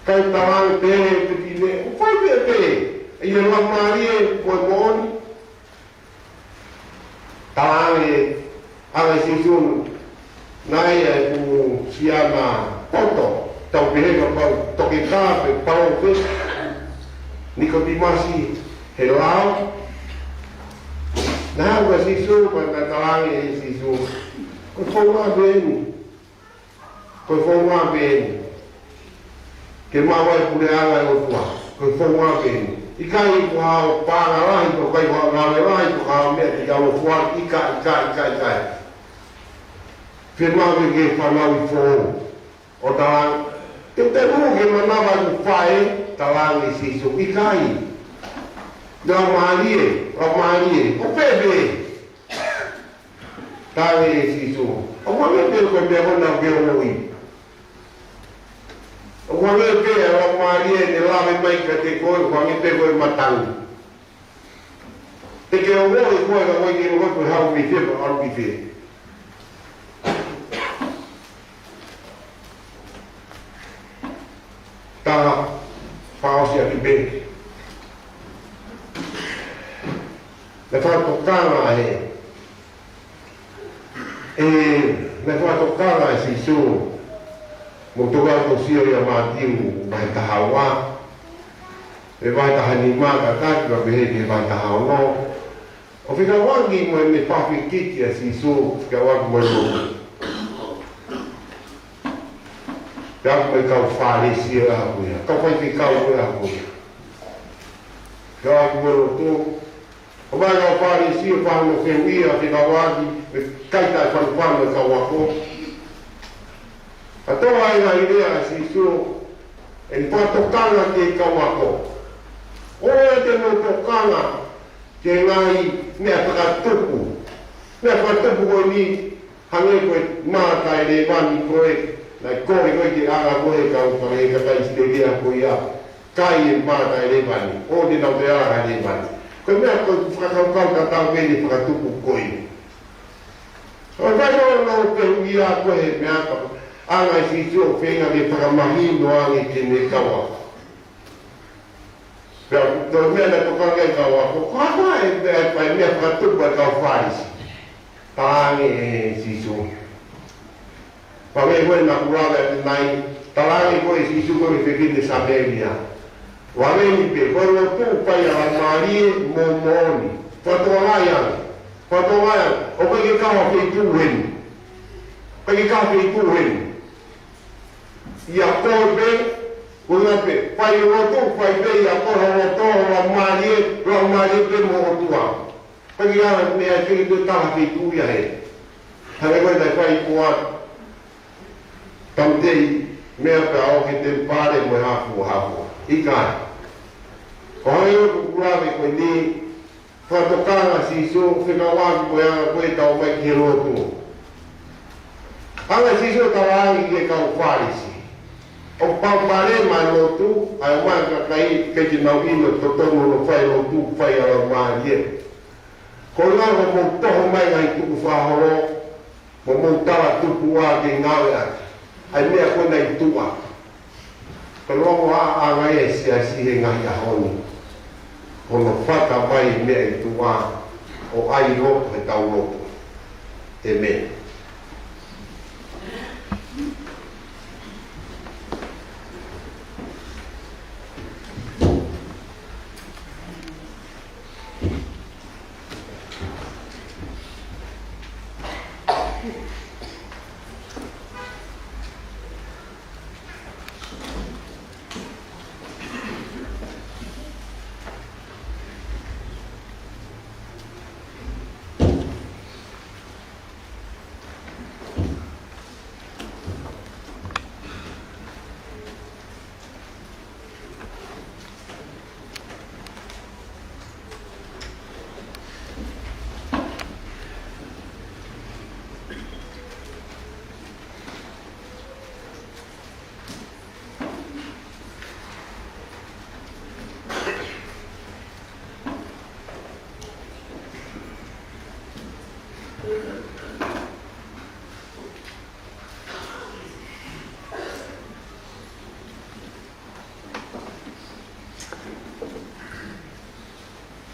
Kai talaange pē ʻe he fefine, ʻoku fai pē pē, ʻi he laumālie mo e moʻoni. Talaange ʻe Sīsū, naʻe ʻi ai e fuʻu siana poto, tau pehē kapau toketā pe palōfita, Nikotīmasi he lao. Naʻe haʻu ʻa Sīsū, pea naʻe talaange ʻe Sīsū, ko e founga pē eni. Ko e founga pē eni. Ke maʻu ai e puleʻanga ʻo e ʻOtua. Ko e founga pē eni. ʻIkai ko ha paʻanga lahi, ko e ʻikai ko ha ngāue lahi, ko ha meʻa ke ʻaloʻofa, ʻikai, ʻikai, ʻikai, ʻikai. Fiemaʻu ke ke fanauʻi foʻou. ʻO talaange, te te ʻulu ke manava ʻeku faʻē, talaange ʻe Sīsū, ʻikai. Laumālie, laumālie, ʻoku pehē. Talaange ʻe Sīsū, ʻoku hangē pē ko e meʻa ko ena ʻoku ke ongoʻi. ʻOku hangē pē ʻa e laumālie ne lave mai kiate koe, ʻoku hangē pē ko e matangi. Te ke ongoʻi koe ka ʻoku ʻikai ke ongoʻi koe pe haʻu mei fē, pe ʻalu ki fē. Taha, fakaʻosi ʻaki pē. Naʻe fakatokanga he, ē, naʻe fakatokanga ʻe Sīsū. Mou toki ʻosi sio ʻia Mātiu vahe taha ua, ʻi he vahe taha nima kātaki, pea pehē ki he vahe taha ono. ʻO fekauʻaki mo e meʻa pakikiki ʻa Sīsū, fekauʻaki mo e lotu. Fekauʻaki mo e kau Fālesi ʻa ko ia, kau faifekau ʻa ko ia. Fekauʻaki mo e lotu. ʻO mai kau Fālesi ʻo fano feuia, fekauʻaki, ʻikai taʻefanofano e kau ako. Ka toa ai ngaahi lea ʻa Sīsū, ʻene fakatokanga ki he kau ako. ʻOua te mou tokanga ki he ngaahi meʻa fakatupu. Meʻa fakatupu ko eni, hangē ko e mā taʻe lēvani ko e, Naʻe kole ko ē ke ʻanga ko ē ʻe he kau fale he kakai ʻIsileli ko ia, kai e mata ʻo e lēvani, ʻo ne nau te ala ʻa e lēvani. Ko e meʻa ko ē ʻoku fakakaukau tatau pē ʻene fakatupu ko ē. ʻO fai ʻo nau pehē ia ko e meʻa ka ʻanga ʻe Sīsū ʻo feinga ke fakamahino ange ki heʻene kau ako. Pea ko e meʻa naʻe tokanga ki ai e kau ako, ko e hā e meʻa, e meʻa fakatupu ʻa e kau Fālesi. Talaange ʻe Sīsū. Pea ko e meʻa naʻa ku lave atu ai, talaange ko ē ʻe Sīsū ko e fekine Samēlia. Lave ni pē, ko e lotu ʻoku fai ʻa e Laumālie mo moʻoni. Fakatokangaʻi ange. Fakatokangaʻi ange. ʻOku ʻikai ke kau ha feituʻu heni. ʻIkai ke kau ha feituʻu heni. ʻIa koe pē, ko ia pē, fai lotu, fai pē ʻia koe ho loto, ho laumālie, laumālie pē mo e ʻOtua. ʻIkai ke ʻi ai ha meʻa ʻe fai ke toe kau ha feituʻu ia hē. Hangē ko e naʻe fai ko ē ʻa Tamtei, meʻa pē ʻo aʻu ki he temipale mo e hā fua, hā fua. ʻIkai. Ko e hangē ko ʻeku lave ko eni, fakatokanga ʻa Sīsū, fekauʻaki mo e anga ko ē ʻetau ō mai ki he lotu. ʻAnga ʻe Sīsū ʻo talaange ki he kau Fālesi. ʻOku palopalema e lotu, ʻa e ō mai e kakai, ʻikai ke nau ʻilo totonu hono fai e lotu, fai ʻa e Laumālie. Ko e anga hoʻomou toho mai e ngaahi tukufakaholo, mo hoʻomou talatupuʻa ke ngāueʻaki ʻa e meʻa ko ē naʻe tuʻa. Ko e longoaʻa ange ia ʻa e siasi he ngaahi ʻaho ni. Ko hono fata mai e meʻa ʻe tuʻa ʻo ʻai loto heʻetau lotu. ʻĒmeni.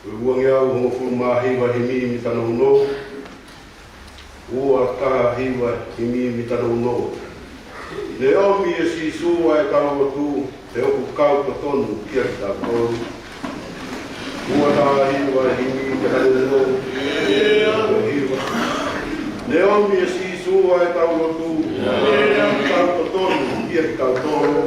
Ko e uangeau hongofulu mā hiva, himi mita nounou. Ua taha hiva, himi mita nounou. Ne ʻomi ʻe Sīsū ʻa e talalotu, he ʻoku kau totonu kiate kitautolu. Ua taha hiva, himi mita nounou. Hiva. Ne ʻomi ʻe Sīsū ʻa e talalotu, he ʻoku kau totonu kiate kitautolu.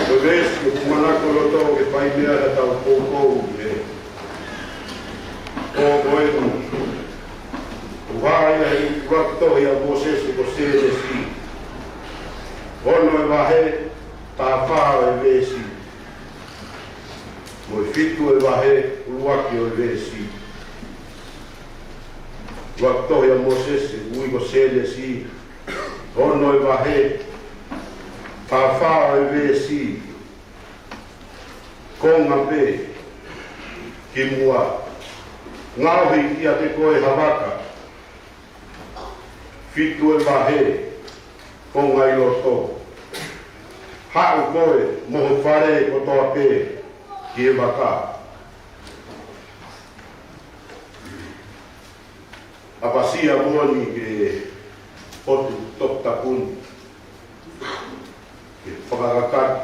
Ko e veesi ʻoku manako loto ke fai mei ai haʻatau poupou ʻi he pō ko eni. ʻOku hā ia ʻi he ʻuluaki tohi ʻa Mōsese ko Sēnesi. Ono e vahe, taha fā e veesi. Mo e fitu e vahe, ʻuluaki ʻo e veesi. ʻUluaki tohi ʻa Mōsese, ui ko Sēnesi, ono e vahe, taha fā e veesi, konga pē ki muʻa. Ngaohi kiate koe ha vaka. Fitu e vahe, konga ʻi loto. Haʻu koe mo ho fale kotoa pē ki he vaka. ʻApasia moʻoni ki he potu toputapu ni, ke fakakakato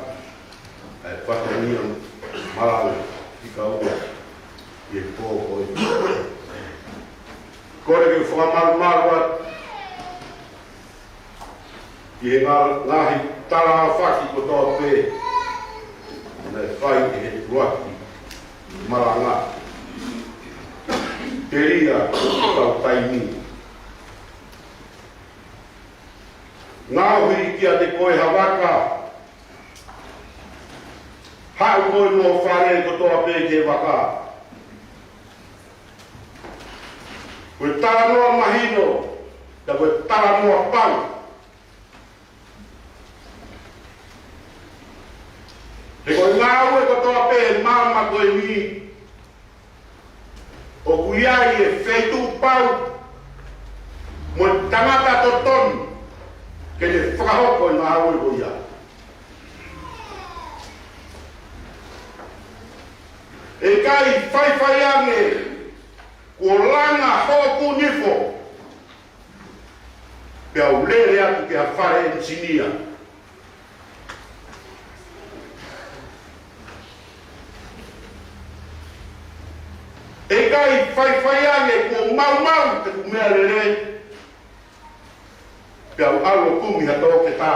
ʻa e fatongia malanga ʻi he kau ʻi he pō ko eni. Kole ke fakamalumalu atu ʻi he ngā-, ngaahi tala ʻa e faki kotoa pē naʻe fai ʻe he ʻuluaki malanga. Telia ʻo e kau taimi. Ngaohi kiate koe ha vaka. Haʻu koe mo ho fale kotoa pē ki he vaka. Ko e talanoa mahino, ka ko e talanoa pau. He ko e ngāue kotoa pē he māmani ko eni, ʻoku ʻi ai e feituʻu pau mo e tangata totonu ke ne fakahoko e ngāue ko ia. ʻE ʻikai faifai ange kuo langa hoku nifo pea u lele atu ki ha fale ʻenisinia. ʻE ʻikai faifai ange kuo maumau ʻeku meʻalele pea u ʻalu ʻo kumi ha toketā.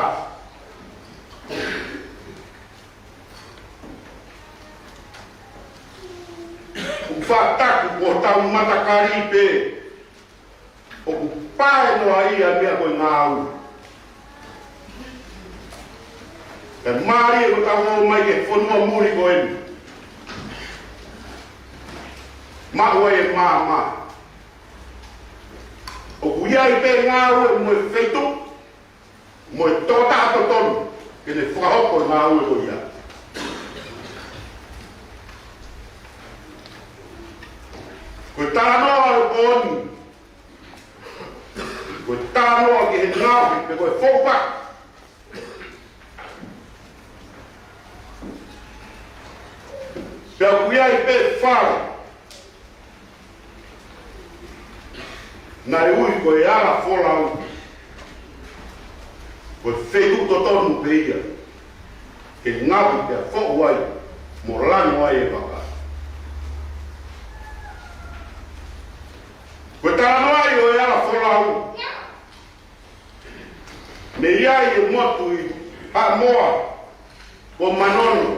ʻOku faʻa taku ko hotau matakali pē ʻoku pae noa ia meʻa ko e ngāue. Kae mālie ko ʻetau ō mai ki he fonua muli ko eni. Maʻu ai e maama. ʻOku ʻi ai pē ngāue mo e feituʻu mo e tokotaha totonu ke ne fakahoko e ngāue ko ia. Ko e talanoa ʻo e pō ni, ko e talanoa ki he ngaohi pe ko e fou vaka. Pea ʻoku ʻi ai pē fale naʻe ui ko e ala folau. Ko e feituʻu totonu pē ia ke ngaohi pea foʻu ai mo lanu ai e vaka. Ko e talanoa ia ʻo e ala folau. Naʻe ʻi ai e motu ʻi Haʻamoa ko Manono,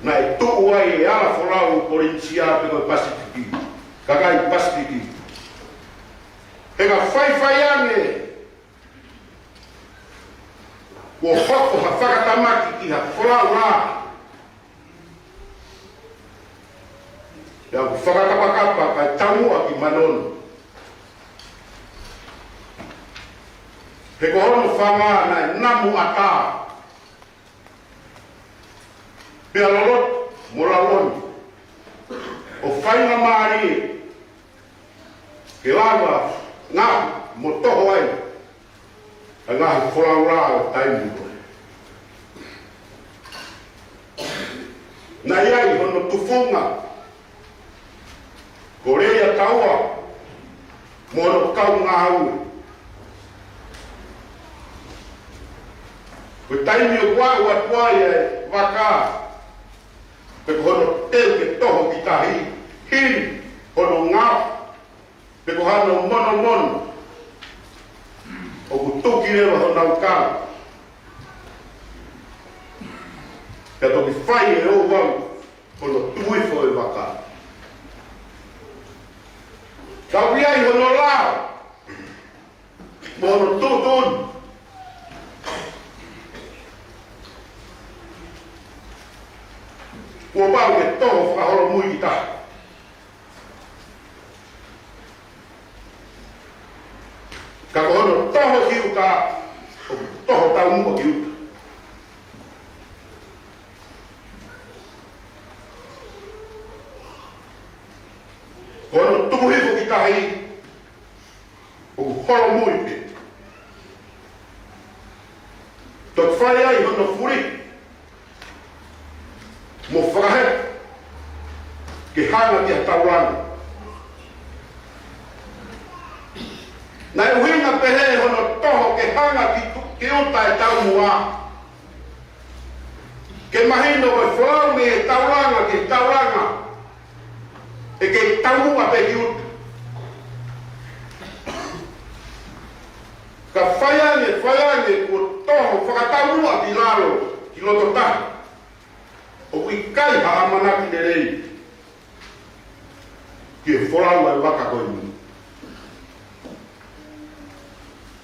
naʻe tuʻu ai e ala folau ʻo Polinisia pe ko e Pasifiki, kakai Pasifiki. He ka faifai ange Kuo hoko ha fakatamaki ki ha folau lā. Pea ʻoku fakakapakapa kae taumuʻa ki Manono. He ko hono fanga naʻe namu ʻatā. Pea loloto mo lauoni ʻo faingamālie ke lava ngaohi mo toho ai ʻa e ngaahi folau lā ʻo taimi ko ē. Naʻe ʻi ai hono tufunga ko Leia Taua mo hono kau ngāue. Ko e taimi ʻoku aʻu atu ai e vaka, pe ko hono teu ke toho ki tahi, hili hono ngao, pe ko hano monomono, ʻoku tuki leva honau kau. Pea toki fai ʻe he ouau hono tuku hifo e vaka. Ka ʻoku ʻi ai hono lao mo hono tuʻutuʻuni. Kuo pau ke toho fakaholomui ki tahi. Ka ko hono toho ki ʻuta, ʻoku toho taumuʻa ki ʻuta. Ko hono tuku hifo ki tahi, ʻoku holomui pē. Toki fai ai hono fuli mo fakahepo ke hanga ki ha taulanga. Naʻe ʻuhinga pehē hono toho ke hanga ki, ki ʻuta e taumuʻa. Ke mahino ko e folau mei he taulanga ki he taulanga, ʻe kei taumuʻa pē ki ʻuta. Ka fai ange, fai ange kuo toho fakataumuʻa ki lalo, ki loto tahi, ʻoku ʻikai ha ʻamanaki lelei ki he folau ʻa e vaka ko eni.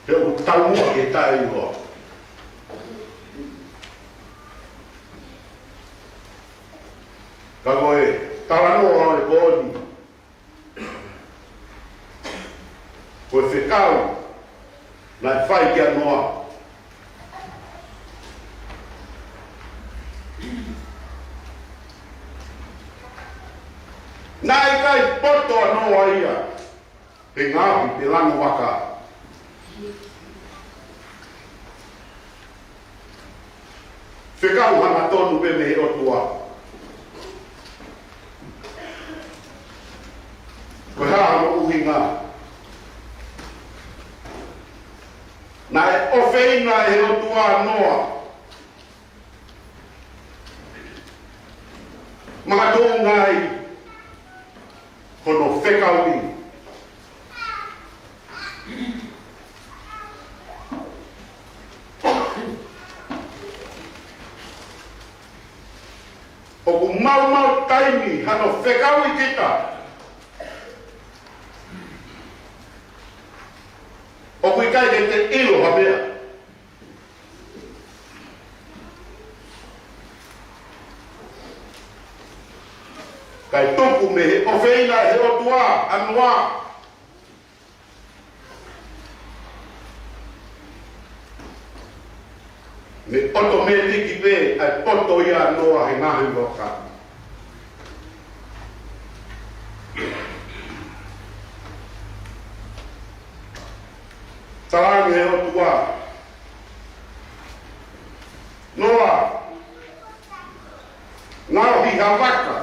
He ʻoku taumuʻa ke taʻeʻiloa. Ka ko e talanoa ʻo e pō ni, ko e fekau naʻe fai kia Noa. Naʻe ʻikai poto ʻa Noa ia he ngaohi pe lango vaka. Fekau hangatonu pē mei he ʻOtua. Ko e hā hono ʻuhinga? Naʻe ʻofeina ʻe he ʻOtua ʻa Noa. Makatuʻunga ai hono fekau ʻi. ʻOku maumau taimi hano fekau ʻi kita. ʻOku ʻikai ke te ʻilo ha meʻa. Kae tuku mei he ʻofeina ʻe he ʻOtua ʻa Noa. Mei ʻotomētiki pē ʻa e poto ia ʻa Noa he ngaohi vaka. Talaange ʻe he ʻOtua, Noa, ngaohi ha vaka.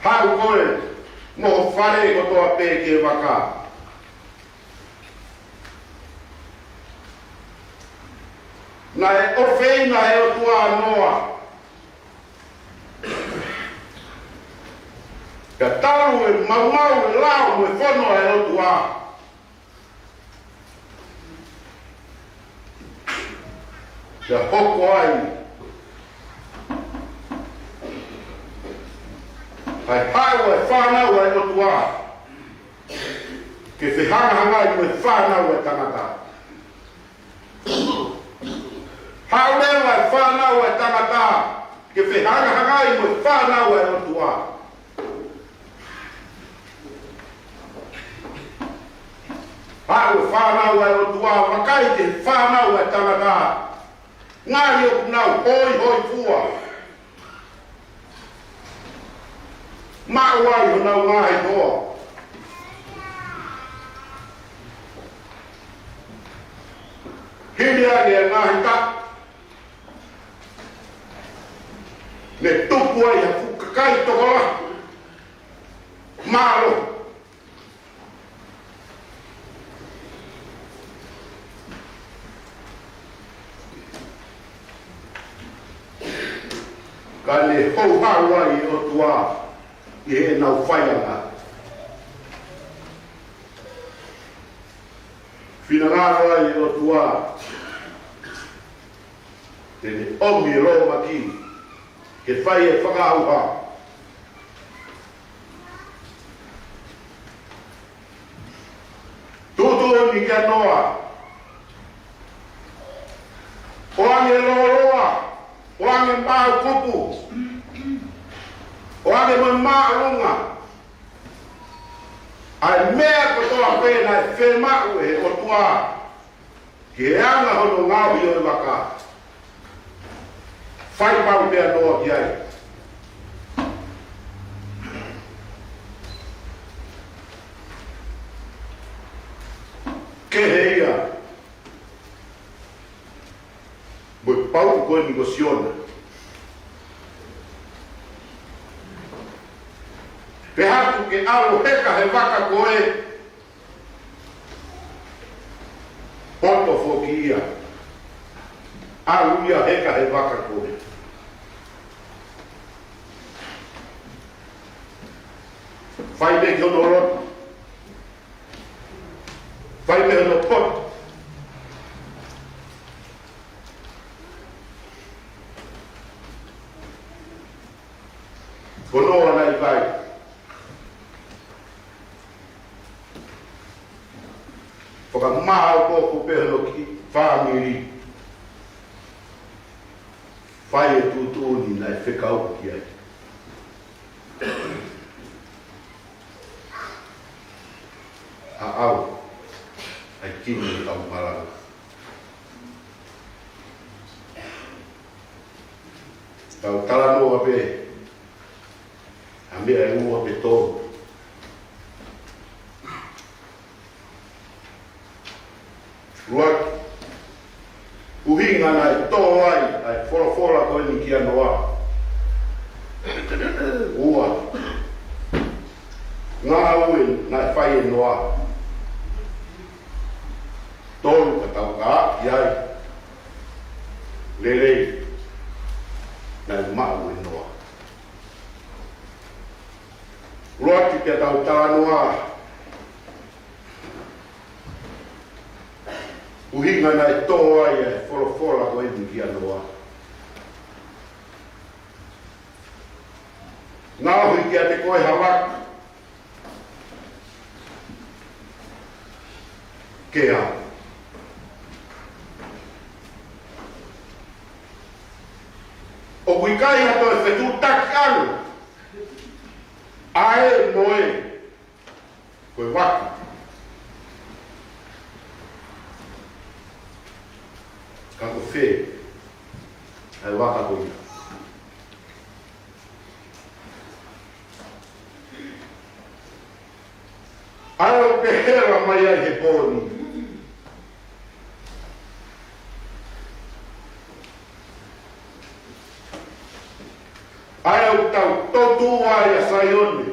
Haʻu koe mo ho fale kotoa pē ki he vaka. Naʻe ʻofeina ʻe he ʻOtua ʻa Noa. Ka talu e maumau e lao mo e fono ʻa e ʻOtua, pea hoko ai ʻA e haʻu ʻa e fānau ʻa e ʻOtua ke fehangahangai mo e fānau ʻa e tangata. Haʻu leva ʻa e fānau ʻa e tangata ke fehangahangai mo e fānau ʻa e ʻOtua. Haʻu e fānau ʻa e ʻOtua, vakai ki he fānau ʻa e tangata. Ngaahi ʻoku nau hoihoifua. Maʻu ai honau ngaahi hoa. Hili ange ʻa e ngaahi taʻu, ne tupu ai ha fuʻu kakai tokolahi. Mālō. Ka ne houhau ai ʻa e ʻOtua ʻi heʻenau faianga. Finangalo ai ʻa e ʻOtua te ne ʻomi e lōmaki ke fai e fakaʻauha. Tuʻutuʻuni kia Noa, ʻoange lōloa, ʻoange maʻukupu, ʻoange mo e māʻolunga, ʻa e meʻa kotoa pē naʻe fiemaʻu ʻe he ʻOtua ki he anga hono ngaohi ʻo e vaka. Fai pau pē ʻa Noa ki ai. Kehe ia mo e pauʻu ko eni ko Siona. Pehē atu ke ʻalu heka he vaka ko ē, poto foki ia. ʻAlu ia heka he vaka ko ē. Fai pē ki hono lotu. Fai pē hono poto. Ko Noa naʻe ʻikai fakamāʻopoʻopo pē hono kiʻi fāmili. Fai e tuʻutuʻuni naʻe fekau ki ai. ʻAʻau ʻa e kini ʻi ʻau malanga. Tau talanoa pē ʻa e meʻa ʻe ua pe tolu. ʻUluaki, ʻuhinga naʻe tō ai ʻa e folofola ko eni kia Noa. Ua, ngāue naʻe fai ʻe Noa. Tolu, ka tau kau ki ai, lelei naʻe maʻu ʻe Noa. ʻUluaki pea tau talanoa, ʻuhinga naʻe tō ai e folofola ko eni kia Noa. Ngaohi kiate koe ha vaka ke ʻalu. ʻOku ʻikai ha toe fetuʻutaki ʻalu ʻa ē mo ē. Ko e vaka. Ka ko fē ʻa e vaka ko ia? ʻA ē ʻoku pehē mai ai he pō ni. ʻA ē ʻoku tau totu ai ʻa Saione.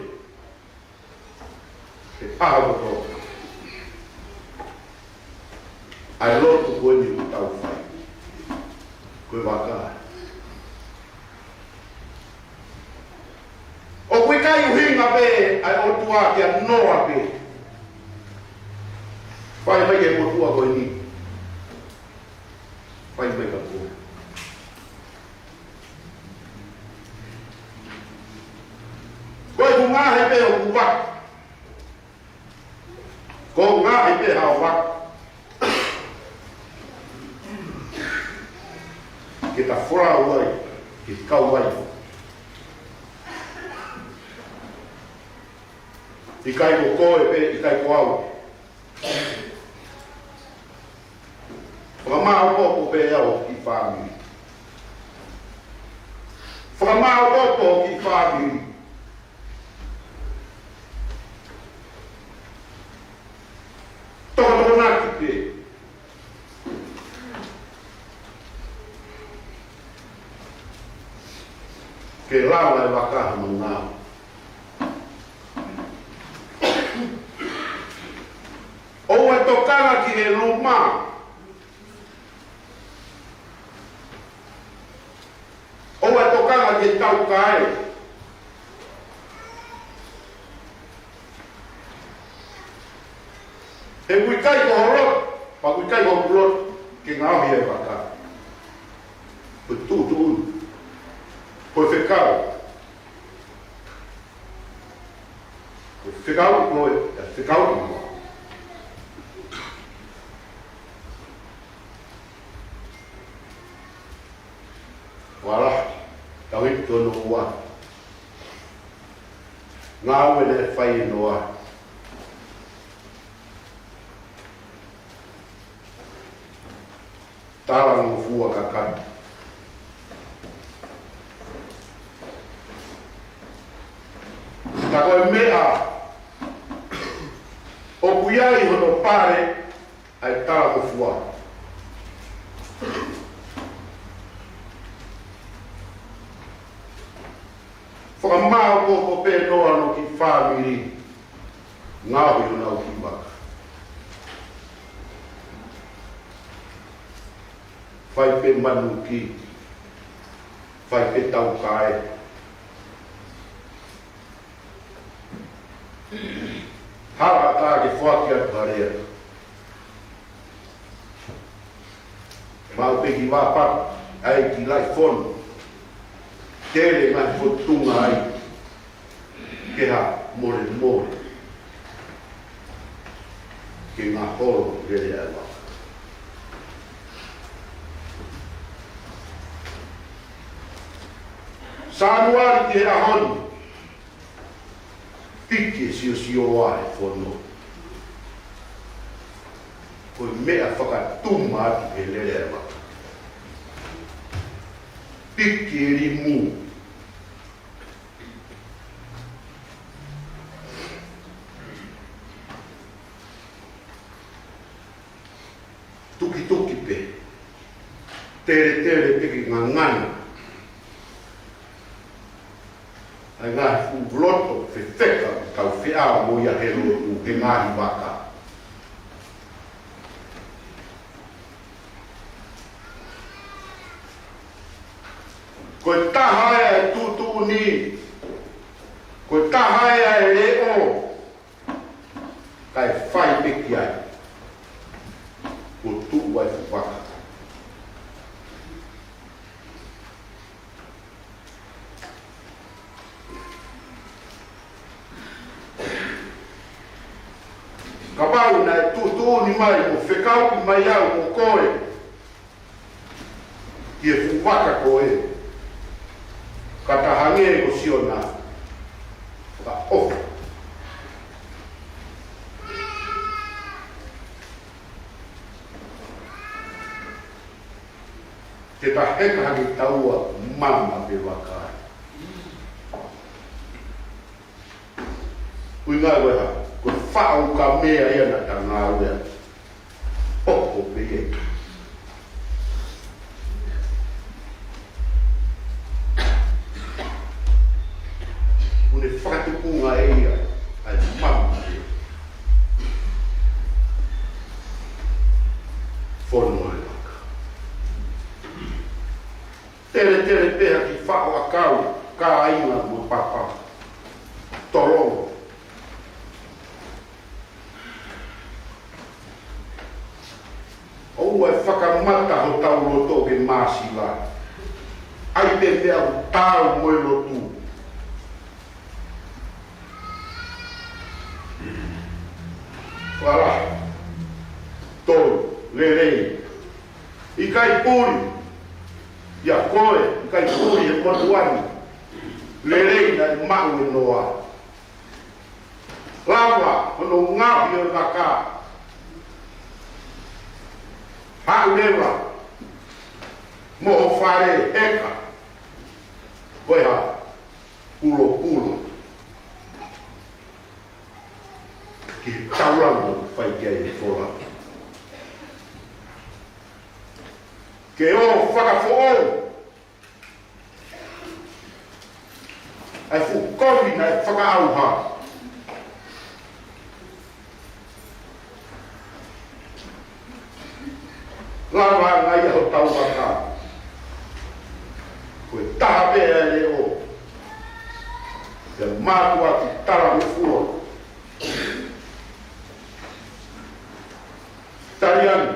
He ʻaho kotoa. ʻA e lotu ko eni ʻoku tau fai. Ko e vaka. ʻOku ʻikai ʻuhinga pē ʻa e ʻOtua kia Noa pē. Fai mai ki he motuʻa ko eni. Fai mai kia koe. Ko Ko e ngaohi pē ʻo e vaka. Ko e ngaohi pē ʻa e vaka. Ke ta folau ai, ke kau ai. ʻIkai ko koe pē, ʻikai ko au. Fakamāʻopoʻopo pē ʻa e kiʻi fāmili. Fakamāʻopoʻopo kiʻi fāmili. Tokotokonaki pē. Ke lava e vaka ha mangau. ʻOua ʻe tokanga ki he luma. ʻOua ʻe tokanga ki he taukae. He ʻoku ʻikai ko ho loto, pea ʻoku ʻikai ko hoku loto, ke ngaohi e vaka. Ko e tuʻutuʻuni. Ko e fekau. Ko e fekau ko e, ko e fekau ko e. Vala, tau i tono ua. Ngāue naʻe fai ʻe Noa. Talangofua kakato. Ka ko e meʻa ʻoku ʻi ai hono pale ʻa e talangofua. Fakamāʻopoʻopo pē Noa hono kiʻi fāmili. Ngaohi honau kiʻi vaka. Fai pē manuki. Fai pē taukae. Hala ka ke foaki atu ha lea. Mau pē ki vapa, ʻai ki lai fono. Tele mai fotunga ai. Ke ha molemole. Ke ngaholo lele ai wa. Sānuali ki he ʻaho ni. Piki e siosio ʻa e fono. Ko e meʻa fakatuma atu he lele ʻa e vaka. Piki e limu. Tukituki pē. Teletele pē ke ngangana. ʻA e ngaahi fuʻu loto fefeka ʻoku tau feʻao mo ia he lotu he ngaahi vaka. Ko e taha ʻa e tuʻutuʻuni, ko e taha ʻa e leʻo, kae fai pē ki ai. Kuo tuʻu ai e fuʻu vaka. Kapau naʻe tuʻutuʻuni mai mo fekauʻi mai au mo koe. Ki he fuʻu vaka ko ē. Ka ta hangē ko Siona. Ka ʻofa. Ke ta heka hake taua mama pē vaka. Kui ngā ueha, ko e faʻu ka meʻa ia naʻa ta ngāue. ʻOho pē ia. Kune fakatupunga ʻe ia, ʻa e mama ia. Fono e vaka. Teletele pē ha kiʻi faʻo ʻakau, kāinga mo papa. Tolongo. ʻOua ʻe fakamata hotau loto ke māsila. ʻAi pē meʻa ʻoku taau mo e lotu. lelei. ʻIkai puli ia koe, ʻikai puli he motuʻa ni. Lelei naʻe maʻu ʻe Noa. Lava hono ngaohi ʻo e vaka. Haʻu leva mo ho fale heka. Ko e hā? Pulopulo. Ki he taulanga fai ki ai e fola. Ke ō fakafoʻou ʻa e fuʻu kovi naʻe fakaʻauha. Lava ange ia hotau vaka. Ko e taha pē ʻa e leʻo. Pea mātuʻaki talangofua. Taliani.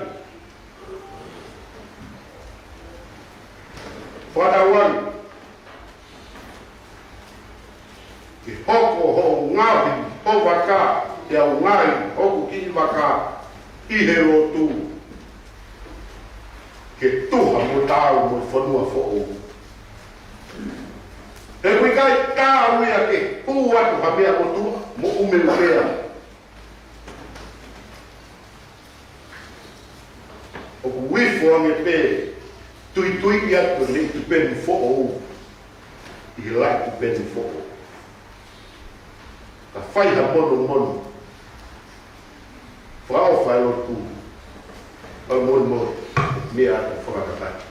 Fakatauange ke hoko hoʻo ngaohi ho vaka, ke u ngaohi hoku kiʻi vaka ʻi he lotu, ke tuha mo taau mo e fonua foʻou. He ʻoku ʻikai taau ia ke hū atu ha meʻa motuʻa mo ʻumeʻumea. ʻOku ifo ange pē, tuitui atu e tupenu foʻou ʻi he laʻi tupenu foʻou. Ka fai ha monomono. Fakaʻofa e lotu. Fakamolemole, meʻa atu fakataha.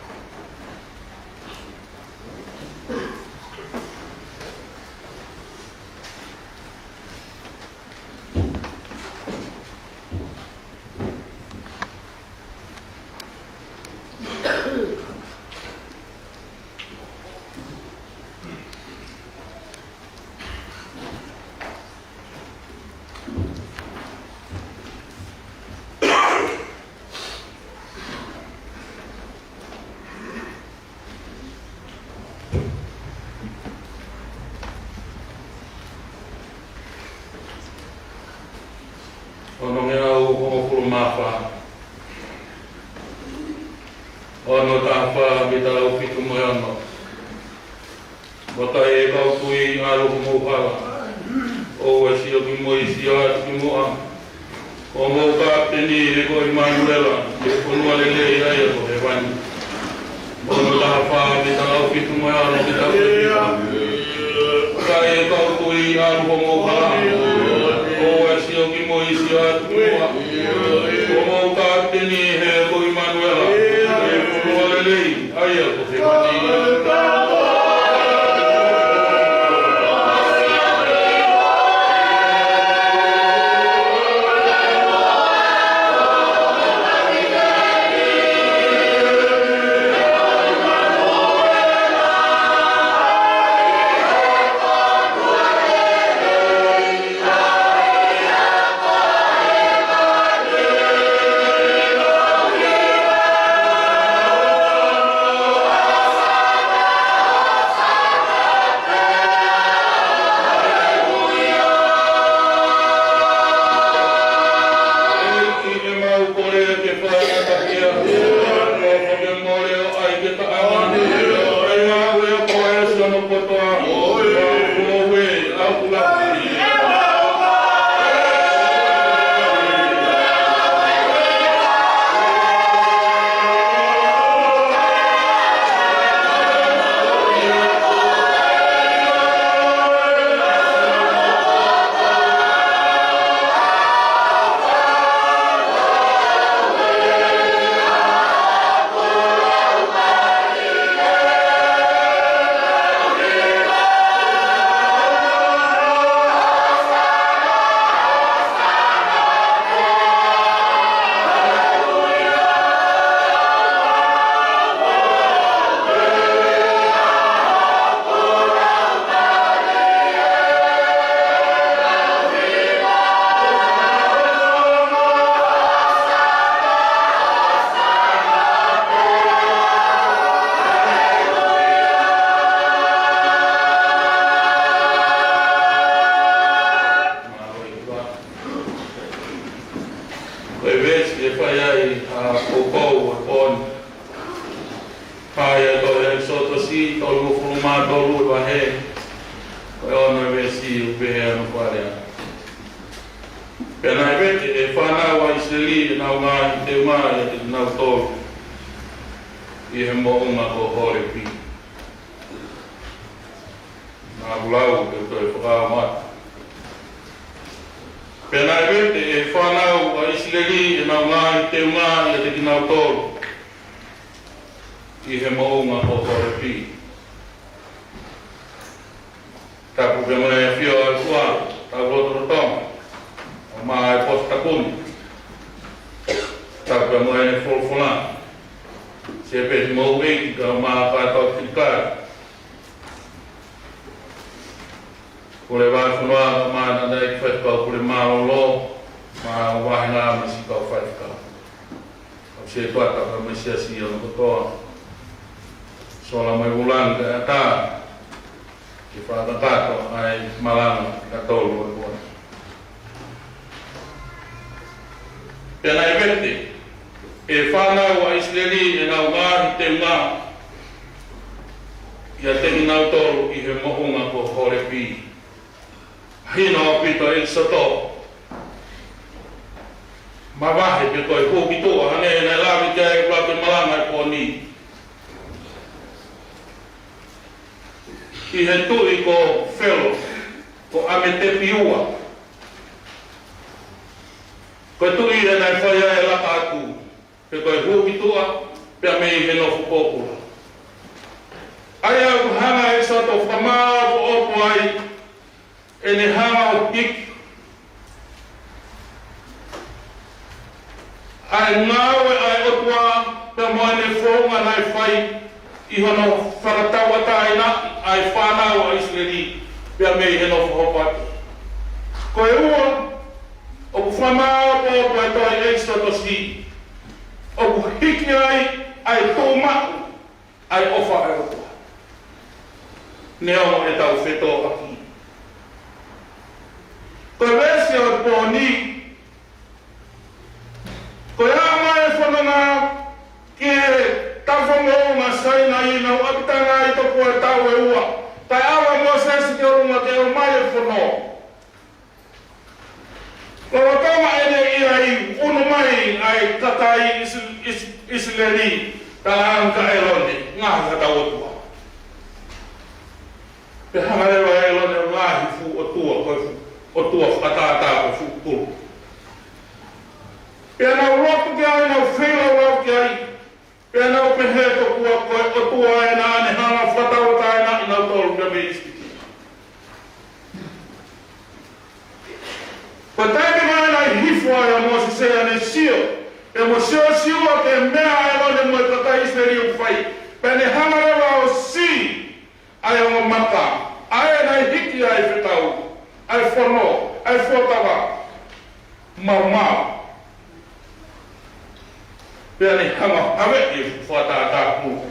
Onongeau hongofulu mā fā. Ono taha fā ki he taha fitu mo e ono. Vakai, ʻe kau tui, ʻalu homou hala. ʻOua ʻe sio ki mui, sio atu ki muʻa. Ko homou kapiteni he ko ʻImanuela, he fonua lelei ʻa ia ko hēvani. Ono taha fā ki he taha fitu mo e ono ki he taha fitu. Vakai, ʻe kau tui, ʻalu homou hala. ʻOua ʻe sio ki mui, sio atu ki muʻa. Ko homou kapiteni he ko ʻImanuela, he fonua lelei ʻa ia ko hēvani. ʻEiki, ʻemau kole ke fai ʻa e takia, ʻo fakamolemole ʻo ʻai ke taʻanga. ʻAi ngāue ʻa koe ʻa e siʻono kotoa, ʻa e koloaʻia, ʻa e kula. Mataio vahe, ko e ono e veesi ʻoku pehē hono fakalea: Pea naʻe vete ʻe he fānau ʻa ʻIsileli ʻenau ngaahi teunga ʻiate kinautolu ʻi he moʻunga ko Holepi. Naʻa ku lau ke u toe fakaʻaonga atu. Pea naʻe vete ʻe he fānau ʻa ʻIsileli ʻenau ngaahi teunga ʻiate kinautolu ʻi he moʻunga ko Holepi. Tapu pē mo e ʻAfio ʻa e ʻOtua, tau lotolotonga, ʻo maʻu e potu tapu ni. Tapu pē mo e folofola. Sēpesi Moueiki kae ʻumaʻā e kātoa fika. Pule Vaifonua kae ʻumaʻā e Tangataʻeiki Faifekau Pule Mālōlō, mo e vāhenga mo e siʻi kau faifekau. Kau sētuata pea mo e siasi ʻi hono kotoa. Sola mo e vūlangi kae ʻatā ke fakakakato ʻa e malanga ʻa e tolu ʻo e kuata. Pea naʻe vete ʻe he fānau ʻa ʻIsileli ʻenau ngaahi teunga ʻiate kinautolu ʻi he moʻunga ko Holepi. Mahino ʻaupito ʻEkisoto. Mavahe pē ko e hū ki tuʻa, hangē naʻe lave ki ai ʻa e malanga ʻo e pō ni. ʻI he tuʻi ko Felo, ko ʻAmetepi ua. Ko e tuʻi ia naʻe fai ai e laka atu, pe ko e hū ki tuʻa, pea mei he nofo pōpula. ʻA ia ʻoku hanga ʻe ʻEkisoto ʻo fakamāʻopoʻopo ai, ʻene hanga ʻo hiki ʻa e ngāue ʻa e ʻOtua, pea mo ʻene founga naʻe fai ʻi hono fakatauʻatāinaʻi ʻa e fānau ʻa ʻIsileli, pea mei he nofo hopo atu. Ko e ua, ʻoku fakamāʻopoʻopo ʻa e tohi ʻEkisoto siʻi, ʻoku hiki ai ʻa e tuʻumaʻu ʻa e ʻofa ʻa e ʻOtua. Neongo ʻetau fetōʻaki. Ko e veesi ʻo e pō ni, ko e hā mai e fononga ki he tafa moʻunga Sainai, naʻa nau ʻapitanga ai tokua ʻe taʻu ʻe ua, kae ʻalu ʻa Mōsese ki ʻolunga ke ʻomai e fono. Lolotonga ʻene ʻi ai, ʻunu mai ʻa e kakai ʻIsi-, ʻIsi-, ʻIsileli, talaange kia ʻĒlone, ngaahi haʻatau ʻotua. Pea hanga leva ʻe ʻĒlone ʻo ngaohi e fuʻu ʻotua, ko e fuʻu ʻotua fakatātā, ko e fuʻu kulu. Pea nau lotu ki ai, nau feilaulau ki ai. Pea nau pehē tokua ko e ʻOtua ena naʻa ne hanga ʻo fakatauʻatāinaʻi kinautolu mei ʻIsipite. Ko e taimi naʻe hifo ai ʻa Mōsese ʻo ne sio, pea mo siosiua ki he meʻa ʻa ʻĒlone mo e kakai ʻIsileli ʻoku fai, pea ne hanga leva ʻo sī ʻa e ongo maka, ʻa ē naʻe hiki ai e fekau, ʻa e fono, ʻa e fuatava maumau. Pea ne hanga ʻo haveʻi e fakatātā kulu.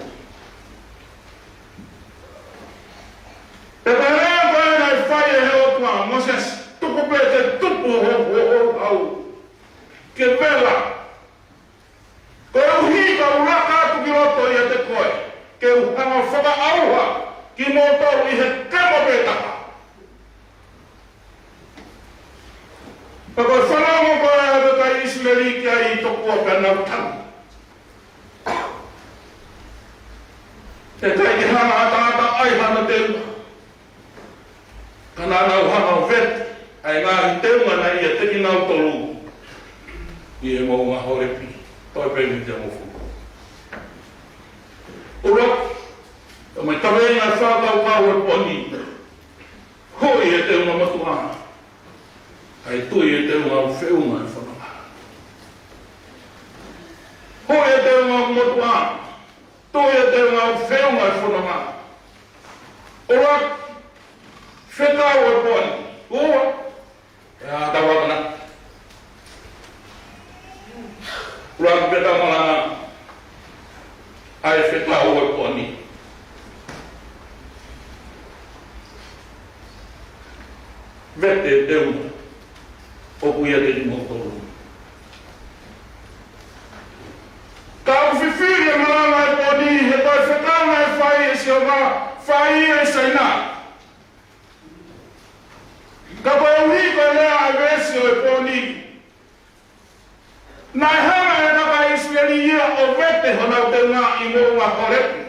Pea ko e lea ko ē naʻe fai ʻe he ʻOtua, Mōsese, tuku pē ke tupu ho, ho, ho, hau. Ke vela. Koeʻuhi ka u laka atu ki loto ʻiate koe, ke u hanga ʻo fakaʻauha kimoutolu ʻi he kemo pē taha. Pea ko e fanongo ko ē ʻa e kakai ʻIsileli ki ai tokua pea nau tangi. ʻE ʻikai ke hanga ʻe ha tangata ʻai hano teunga. Ka naʻa nau hanga ʻo vete ʻa e ngaahi teunga naʻe ʻiate kinautolu ʻi he moʻunga Holepi. Toe pē mei te mofu. ʻUluaki, ʻomai kaveinga fakakaukau ʻo e pō ni. Hoi e teunga motuʻa. ʻA e tui e teunga ʻoku feʻunga e fononga. Hoi e teunga motuʻa. Tui e teunga ʻoku feʻunga e fononga. ʻUluaki, fekau e pō ni. Ua, ʻe ha tau akana. ʻUluaki pē tau malanga ʻa e fekau e pō ni. Vete e teunga ʻoku ʻiate kimoutolu. Ka ʻoku fifili e malanga e pō ni, he ko e fekau naʻe fai ʻe Sihova, fai Ka koeʻuhi ko e lea ʻa e veesi ʻo e pō ni, naʻe hanga ʻe he kakai ʻIsileli ia ʻo vete honau teunga ʻi Moʻunga Holepi.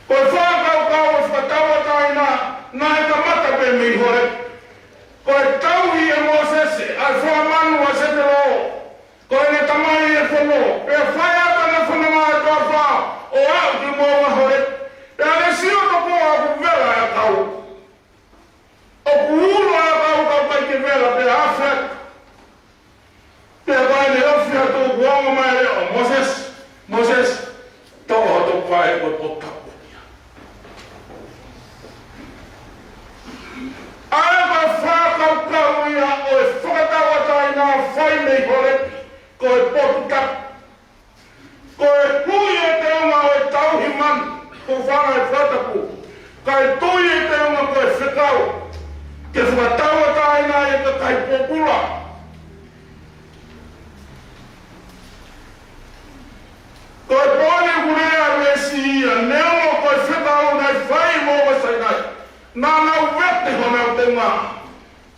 Ko e fakakaukau ʻo e fakatauʻatāina naʻe kamata pē mei Holepi. Ko e tauhi ʻe Mōsese ʻa e fanga manu ʻa Setelo, ko ʻene tamai ʻi he fono, pea fai atu ʻene fononga ʻi he toafa ʻo aʻu ki Moʻunga Holepi. Pea ne sio tokua ʻoku vela ʻa e ʻakau. ʻOku ulo ʻa e ʻakau ka ʻoku ʻikai ke vela, pea afe atu. Pea ko ʻene ofi atu kuo ongo mai e leʻo, Mōsese, Mōsese, toʻo hoto pae, ko e potu tapu ia. ʻA ia ko e fakakaukau ia ʻo e fakatauʻatāina fai mei Holepi, ko e potu tapu. Ko e tui e teunga ʻo e tauhi manu, ko e fanga e fakatapu. Kae tui e teunga ko e fekau ke fakatauʻatāina e kakai pōpula. Ko e pō ni ʻoku lea ʻa e veesi ia, neongo ko e fekau naʻe fai ʻi Moʻunga Sainai, naʻa nau vete honau teunga,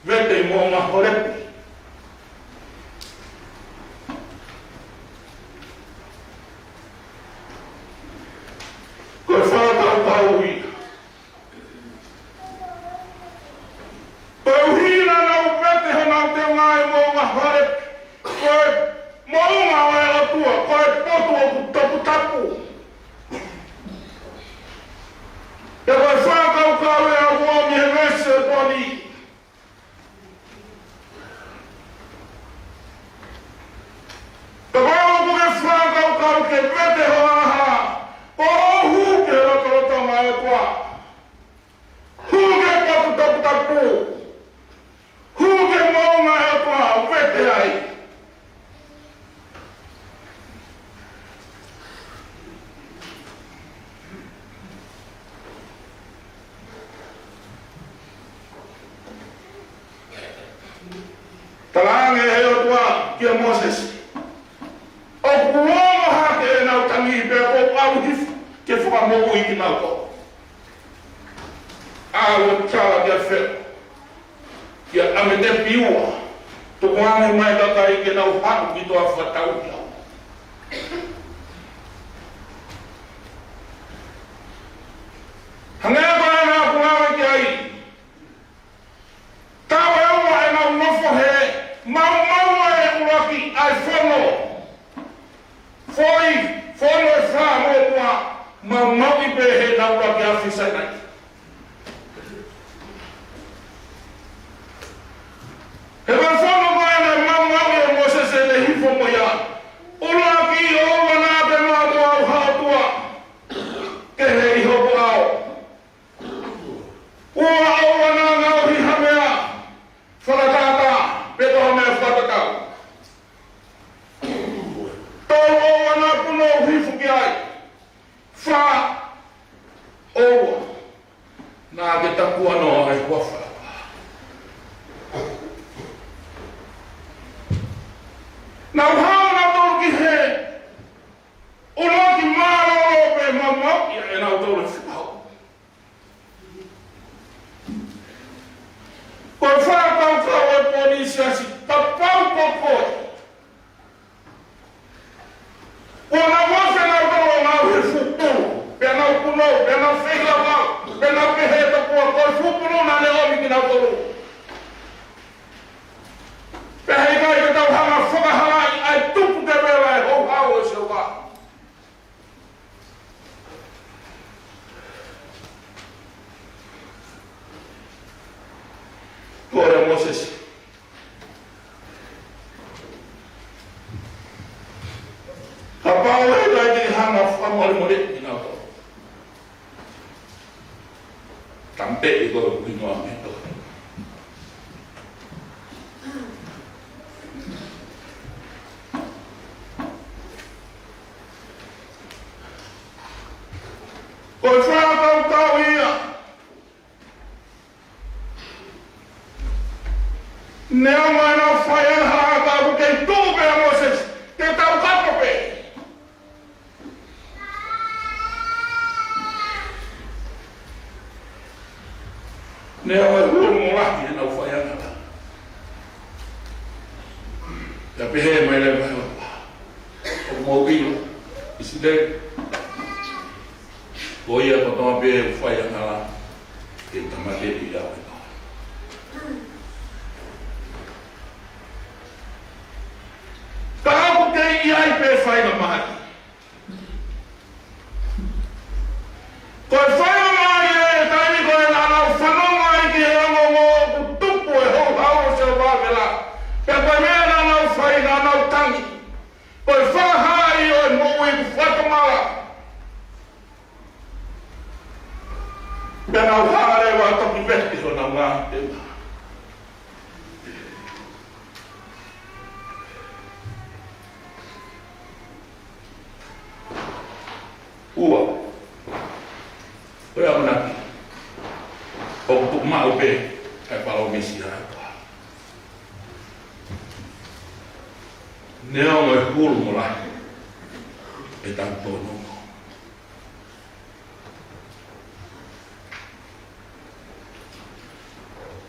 vete ʻi Moʻunga Holepi. Ko e fakakaukau ia. Koeʻuhi naʻa nau vete honau teunga ʻi Moʻunga Holepi, ko e moʻunga ʻo e ʻOtua, ko e potu ʻoku toputapu. Pea ko e fakakaukau ia ʻoku ʻomi he veesi ʻo e pō ni. Kapau ʻoku ke fakakaukau ke vete ho ʻaha, ʻo hū ki he lotolotonga ʻo e ʻOtua. Hū ki he potu toputapu. Hū ki he moʻunga ʻo e ʻOtua, vete ai. Talaange ʻe he ʻOtua kia Mōsese, ʻoku ongo hake ʻenau tangi pea ʻoku ou ʻalu hifo ke fakamoʻui kinautolu. ʻAlu ʻo tala kia Felo, kia ʻAmetapiua, tukuange mai e kakai ke nau haʻu ki he toafa ʻo tauhi au. Hangē ko ia naʻa ku lave ki ai, taʻu ʻe ua ʻenau nofo hē, maumau e ʻuluaki ʻa e fono. Foʻi fono ʻe fā mo e ua, maumauʻi pē heʻenau ʻuluaki afi Sainai. He ko e fono ko ē naʻe maumauʻi ʻe Mōsese ʻene hifo mo ia. ʻUluaki, ʻoua naʻa ke maʻu au ha ʻotua kehe ʻi hoku ʻao. Ua, ʻoua naʻa ngaohi ha meʻa fakatātā, pe ko ha meʻa fakatatau. Tolu, ʻoua naʻa punou hifo ki ai. Fā, ʻoua naʻa ke tapuanoa ʻa e huafa. Nau hao nautolu ki hē, ʻuluaki mālōlō pē maumauʻi ʻe nautolu e fekau. Ko e fakakaukau ʻo e pō ni, siasi, kapau ko koe kuo nau afe nautolu ʻo nau ʻi he fupulu, pea nau punou, pea nau feilaumau, pea nau pehē tokua ko e fupulu naʻa ne ʻomi kinautolu. Pea heʻikai ke tau hanga ʻo fakahalaʻi ʻa e tupu ke vela e houhau ʻo Sihova. Kole ʻa Mōsese, kapau ʻe ʻikai te ke hanga ʻo fakamolemoleʻi kinautolu, tampeʻi koe ʻi he hingoa mei he tohi. Ko e fakakaukau ia. Neongo ʻenau fai angahala, ka ʻoku kei tuʻu pē ʻa Mōsese ke taukapo pē. Neongo e hulu mo lahi ʻenau faiangahala. Pea pehē mai leva ʻe he ʻOtua, ʻoku mou ʻilo, ʻIsileli, ko ia kotoa pē ʻoku faiangahala, ke tāmateʻi ia ʻe au. Ka ʻoku kei ʻi ai pē faingamālie. Ko e faingamālie ʻi he taimi ko ē naʻa nau fanongo ai ki he ongoongo ʻoku tupu e houhau ʻo Seluavela. Pea ko e meʻa naʻa nau fai, naʻa nau tangi. Ko e fakahaaʻi ʻo e moʻui ʻoku fakatomala. Pea nau hanga leva ʻo toki vete honau ngaahi teunga. Ua, ko e ʻamanaki ʻoku tuʻu maʻu pē ʻa e palōmesi ʻa e ʻOtua. Neongo e hulu mo lahi ʻetau tōnounou.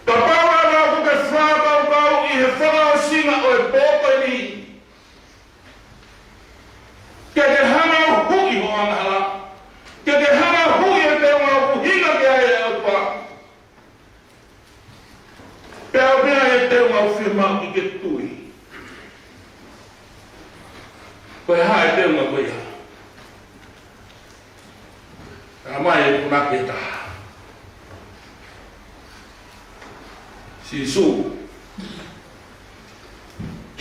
Kapau leva ʻoku ke fakakaukau ʻi he fakaʻosinga ʻo e pō ko eni, ke ke hanga ʻo huʻi hoʻo angahala, ke ke hanga ʻo huʻi e teunga ʻoku ʻuhinga ki ai e ʻOtua, pea ʻoku ʻi ai e teunga ʻoku fiemaʻu ke ke tui. Ko e hā e teunga ko ia? Ka mai e punake ʻe taha. Sīsū,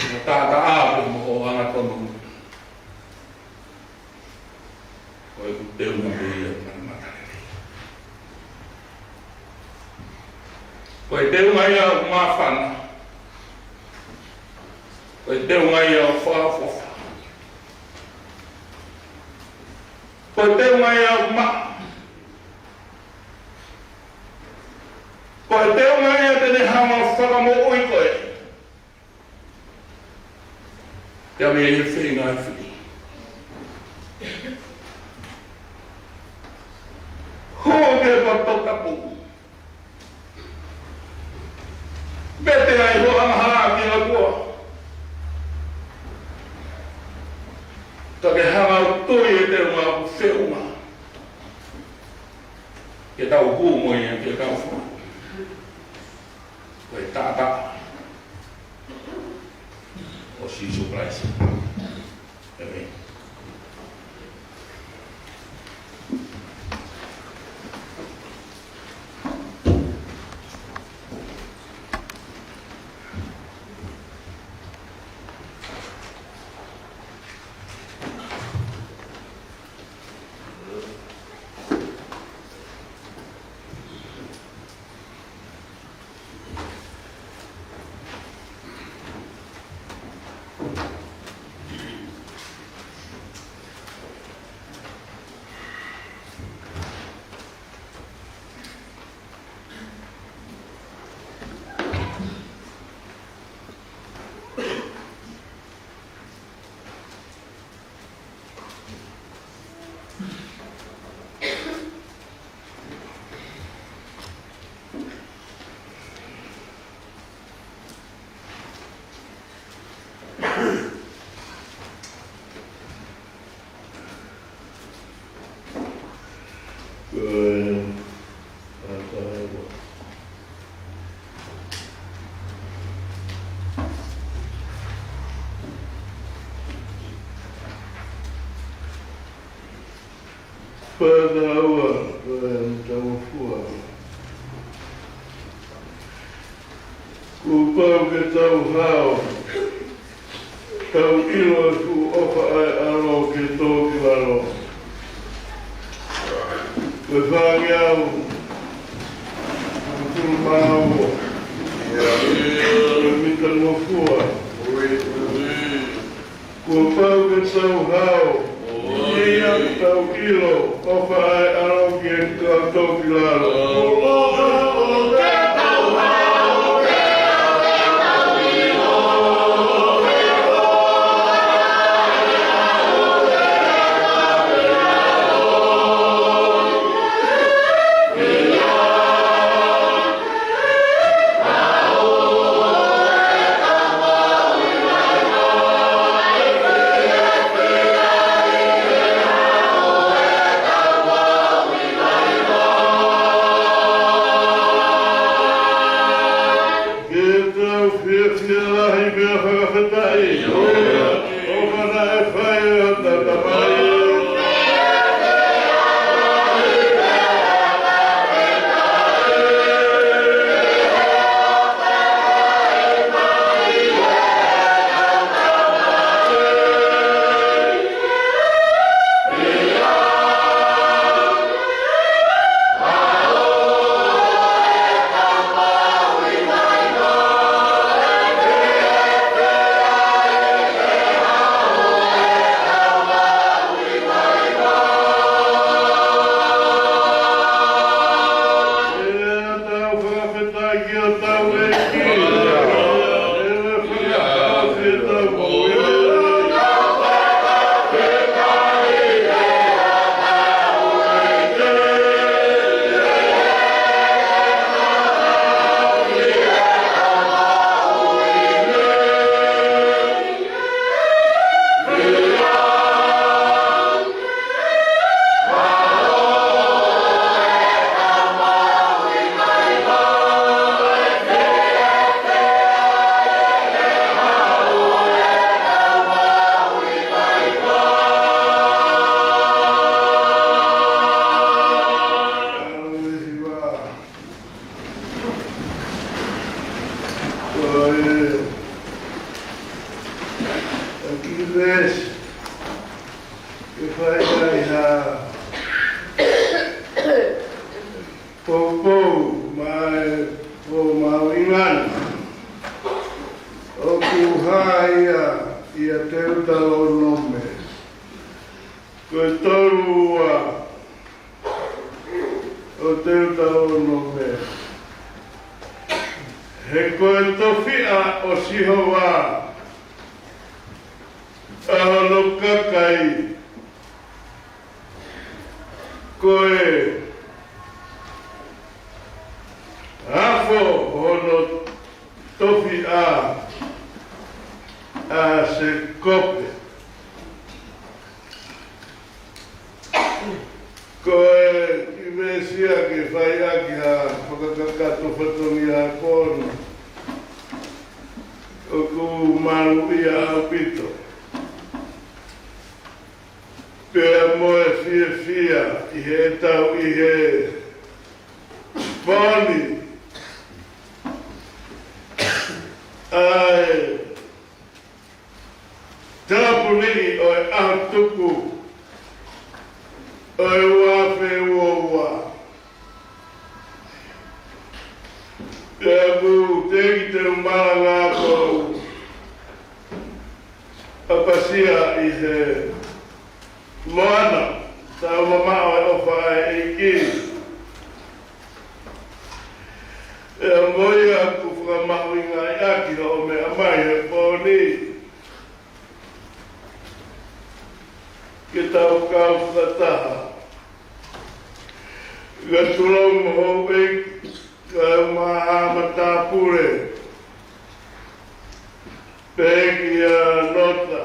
mo taʻataʻa pē mo hoʻo angatonu. Ko ʻeku teunga pē ia ʻoku matamata lelei. Ko e teunga ia ʻoku māfana. Ko e teunga ia ʻoku fakaʻofoʻofa. Ko e teunga ia ʻoku maʻa. Ko e teunga ia te ne hanga ʻo fakamoʻui koe. Ia me e feinga e fili. Hū ki he poto tapu. Vete ai hoʻo angahala ki he ʻOtua. Ka ke hanga ʻo tui e teunga ʻoku feʻunga. Ke tau hū mo ia ke tau fua. Ko e taʻataʻa ʻo Sīsū Kalaisi. ʻĒmeni. Pea naua, pea naua fua. Kuo pau ke tau hao, tau ʻilo e fuʻu ʻofa ʻa e ʻAlo ke tō ki lalo. Ko e fāngeau, ko e tulu mā ua. Ko e mita nofua. Kuo pau ke tau hao. ʻIo, tau ʻilo, ʻofa ʻa e ʻAlo ke tō ki lalo. Poupou mai ʻo maʻu ʻi ngani. ʻOku hā ia ʻia Teutalonome. Ko e tolu ua ʻo Teutalonome. He ko e tofiʻa ʻo Sihova ʻa hono kakai, ko e afo hono tofiʻa ʻa Sēkope. Ko e kiʻi veesi ia ke fai ʻaki ha fakakakato fatongia ʻa e pooni. ʻOku maluʻia ʻaupito. Pea mo e fiefia ʻi heʻetau ʻi he pooni ʻa e tāpuni ʻo e ʻaho tuku ʻo e ua afe ua ua. Pea ʻoku teʻeki te u malanga ʻo ʻapasia ʻi he moana, tau mamaʻo e ʻofa ʻa e ʻEiki. Pea mo ia ʻoku fakamahuʻingaʻi ʻaki hoʻo meʻa mai he pooni. Ke tau kau fakataha. Ka tulou mo houʻeiki, kaeʻumaʻā matāpule, pehē kia Nota,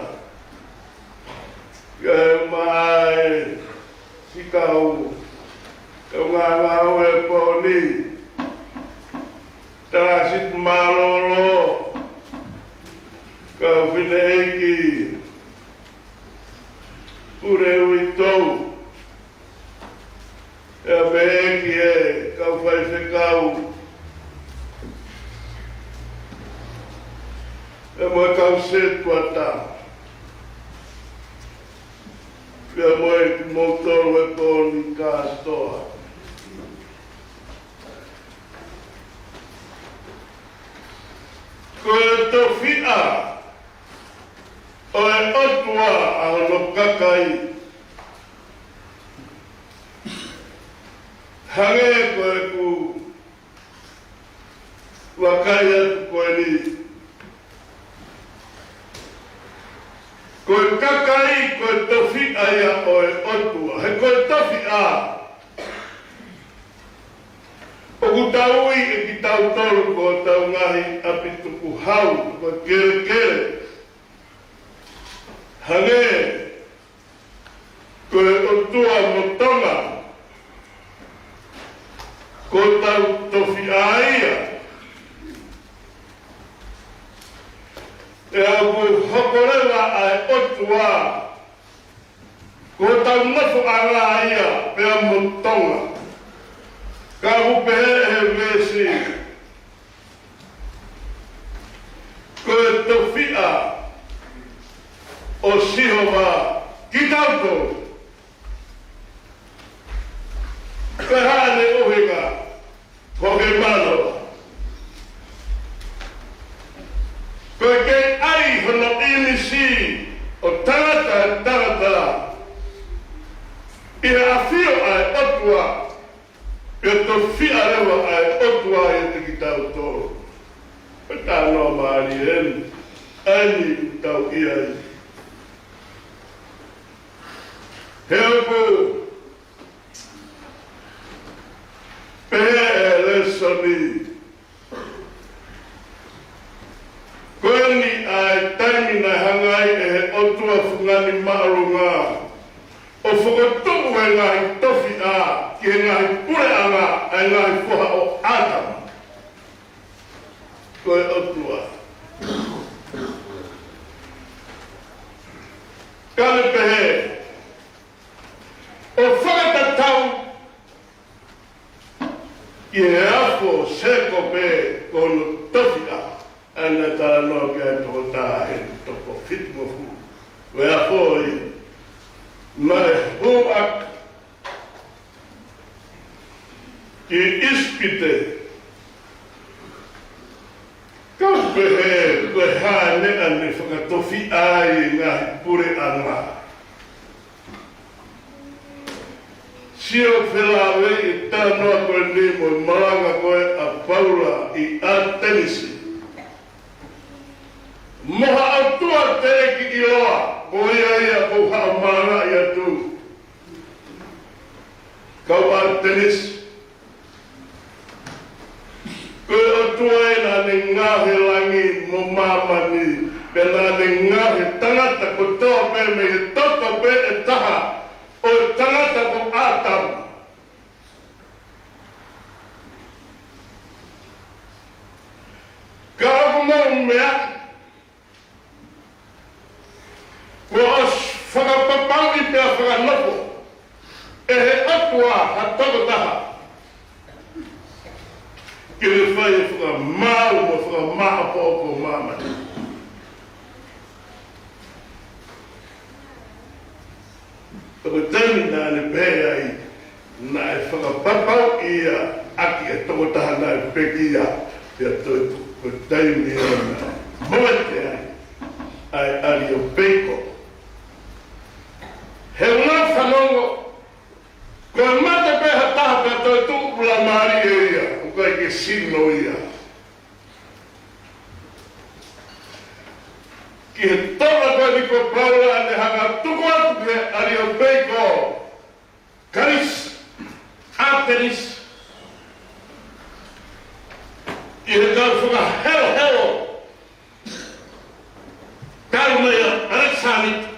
kaeʻumaʻā e sikau, kaeʻumaʻā ngāue pooni, Tāsiti Mālōlō, kau fineʻeiki, Pule Uitou, ʻa e ʻEiki, e kau faifekau, pea mo e kau setuata, pea mo e kimoutolu e pooni kātoa. Ko e tofiʻa ʻo e ʻOtua ʻa hono kakai. Hangē ko ʻeku vakai atu ko eni. Ko e kakai, ko e tofiʻa ia ʻo e ʻOtua. He ko e tofiʻa ʻoku tau ui ʻe kitautolu ko hotau ngaahi ʻapi tukuhau, ko e kelekele. Hangē ko e ʻOtua mo Tonga, ko hotau tofiʻa ia. Pea ʻoku hoko leva ʻa e ʻOtua ko hotau nofoʻanga ia pea mo Tonga. Ka ʻoku pehē ʻe he veesi, ko e tofiʻa ʻo Sihova kitautolu. Ko e hā ʻene ʻuhinga? Ko e mano. Ko e kei ʻai hono ʻīmisi ʻo tangata, tangata ʻi he ʻafio ʻa e ʻOtua, ʻio tofiʻa leva ʻa e ʻOtua ʻiate kitautolu. Ko e talanoa mālie eni, ʻa eni ʻoku tau ʻi ai. He ʻoku pehē ʻe he lēsoni, ko eni ʻa e taimi naʻe hanga ai ʻe he ʻOtua Fungani Māʻolunga ʻo fokotuʻu e ngaahi tofiʻa ki he ngaahi puleʻanga ʻa e ngaahi foha ʻo ʻĀtama. Ko e ʻOtua. Ka ne pehē, ʻo fakatatau ki he afo ʻo Sēkope ko hono tofiʻa, ʻa ia naʻe talanoa ki ai e tokotaha he toko fitungofulu. Ko e afo ia naʻe hū ʻaki ʻi ʻIsipite, ka u pehē ko e hā e meʻa ne fakatofiʻa ai e ngaahi puleʻanga. Sio felāveʻi e talanoa ko eni mo e malanga ko ē ʻa Paula ʻi ʻAtenisi. Mo ha ʻotua teʻeki ʻiloa, ko ia ia ʻoku ou haʻu ʻo malangaʻi atu. Kau ʻAtenisi. Ko e ʻOtua ē naʻa ne ngaohi e langi mo māmani, pea naʻa ne ngaohi e tangata kotoa pē mei he toto pē ʻe taha ʻo e tangata ko ʻĀtama. Ka ʻoku mou meaʻi, kuo ʻosi fakapapauʻi pea fakanofo ʻe he ʻOtua ha tokotaha ke ne fai e fakamaau mo e fakamāʻopoʻopo ʻo māmani. Ko e taimi naʻa ne pehē ai, naʻe fakapapauʻi ia ʻaki e tokotaha naʻe pekia, pea toe tuʻu. Ko e taimi ia naʻe moʻua ai ʻa e ʻAliō Peiko. He ʻoku ou fanongo, ko e mate pē ha taha pea toe tuʻu ʻulamālie ia, ʻoku ʻikai ke sino ia. Ki he toʻa ko eni ko Paula, ne hanga ʻo tuku atu ki he ʻAliō Peiko, Kalisi, ʻAtenisi, ʻi he kau fakahelohelo, kau mei ʻAlekisānita,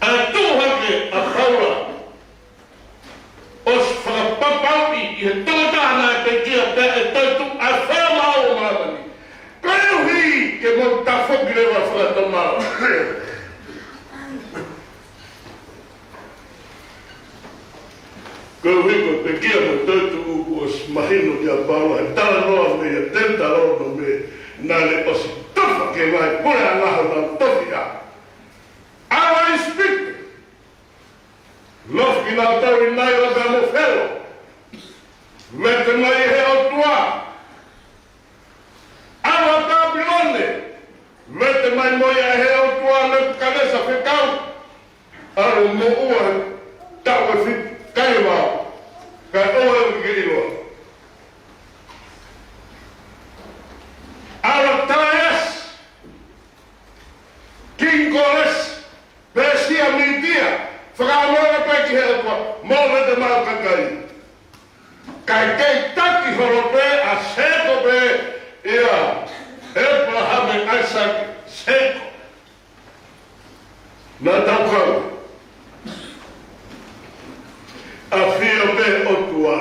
ʻa e tuʻu hake ʻa Paula, ʻosi fakapapauʻi ʻe he tokotaha naʻe pekia pea ʻe toe tuʻu ʻa e fakamāʻopoʻopo ʻo māmani. Koeʻuhi ke mou tafoki leva fakatomala. Koeʻuhi ko e pekia mo e toe tuʻu kuo ʻosi mahino kia Paula he talanoa mei he Teutalōnome, naʻa ne ʻosi tufa ki he ngaahi puleʻanga honau tofiʻa. ʻAlu ʻa ʻIsipite. Nofo kinautolu ʻi Naila pea mo Felo. Vete mai ʻe he ʻOtua. ʻAlu ʻa Pāpilone. Vete mai mo ia ʻe he ʻOtua Nepukanesa fekau. ʻAlu moʻua he taʻu ʻe fitu, kai vao. Kae ʻoua ʻe ke ʻiloa. ʻAlu ʻa Talaiasi. Kingi Kolesi. Pēsia, Mītia, fakaongoongo pē ki he ʻOtua, mou vete maʻu kakai. Kae kei taki holo pē ʻa Sēkope, ia, ʻĒpalahame, ʻAisake, Sēkope. Naʻa tau kau. ʻAfio pē ʻOtua.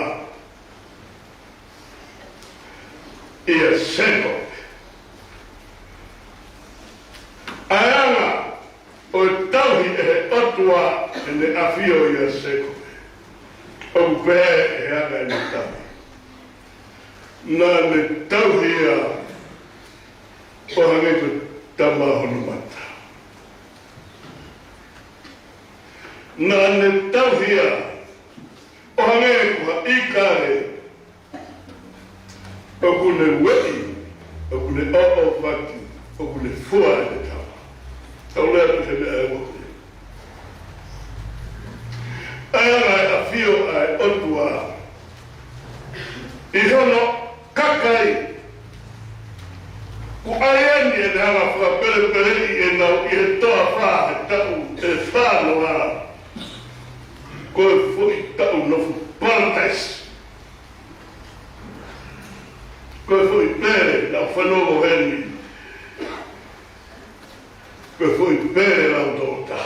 ʻIa Sēkope. ʻA e anga ʻo e tauhi ʻe he ʻOtua ʻene ʻafio ʻia Sēkope. ʻOku pehē ʻe he anga ʻene tauhi. Naʻa ne tauhi ia ʻo hangē ko e tama hono mata. Naʻa ne tauhi ia ʻo hangē ko ha ʻīkale ʻoku ne ueʻi, ʻoku ne ʻoʻovaki, ʻoku ne fua ʻene tama. Tau lea atu he meʻa ʻe ua ko ē. ʻA e anga e ʻafio ʻa e ʻOtua ʻi hono kakai. Ko e ʻai eni ʻene anga fakapelepeleʻi ʻenau ʻi he toafa he taʻu ʻe fānoa. Ko e foʻi taʻu nofo paradise. Ko e foʻi pele, naʻa ku fanongo heni. Ko e foʻi pele lau tōta.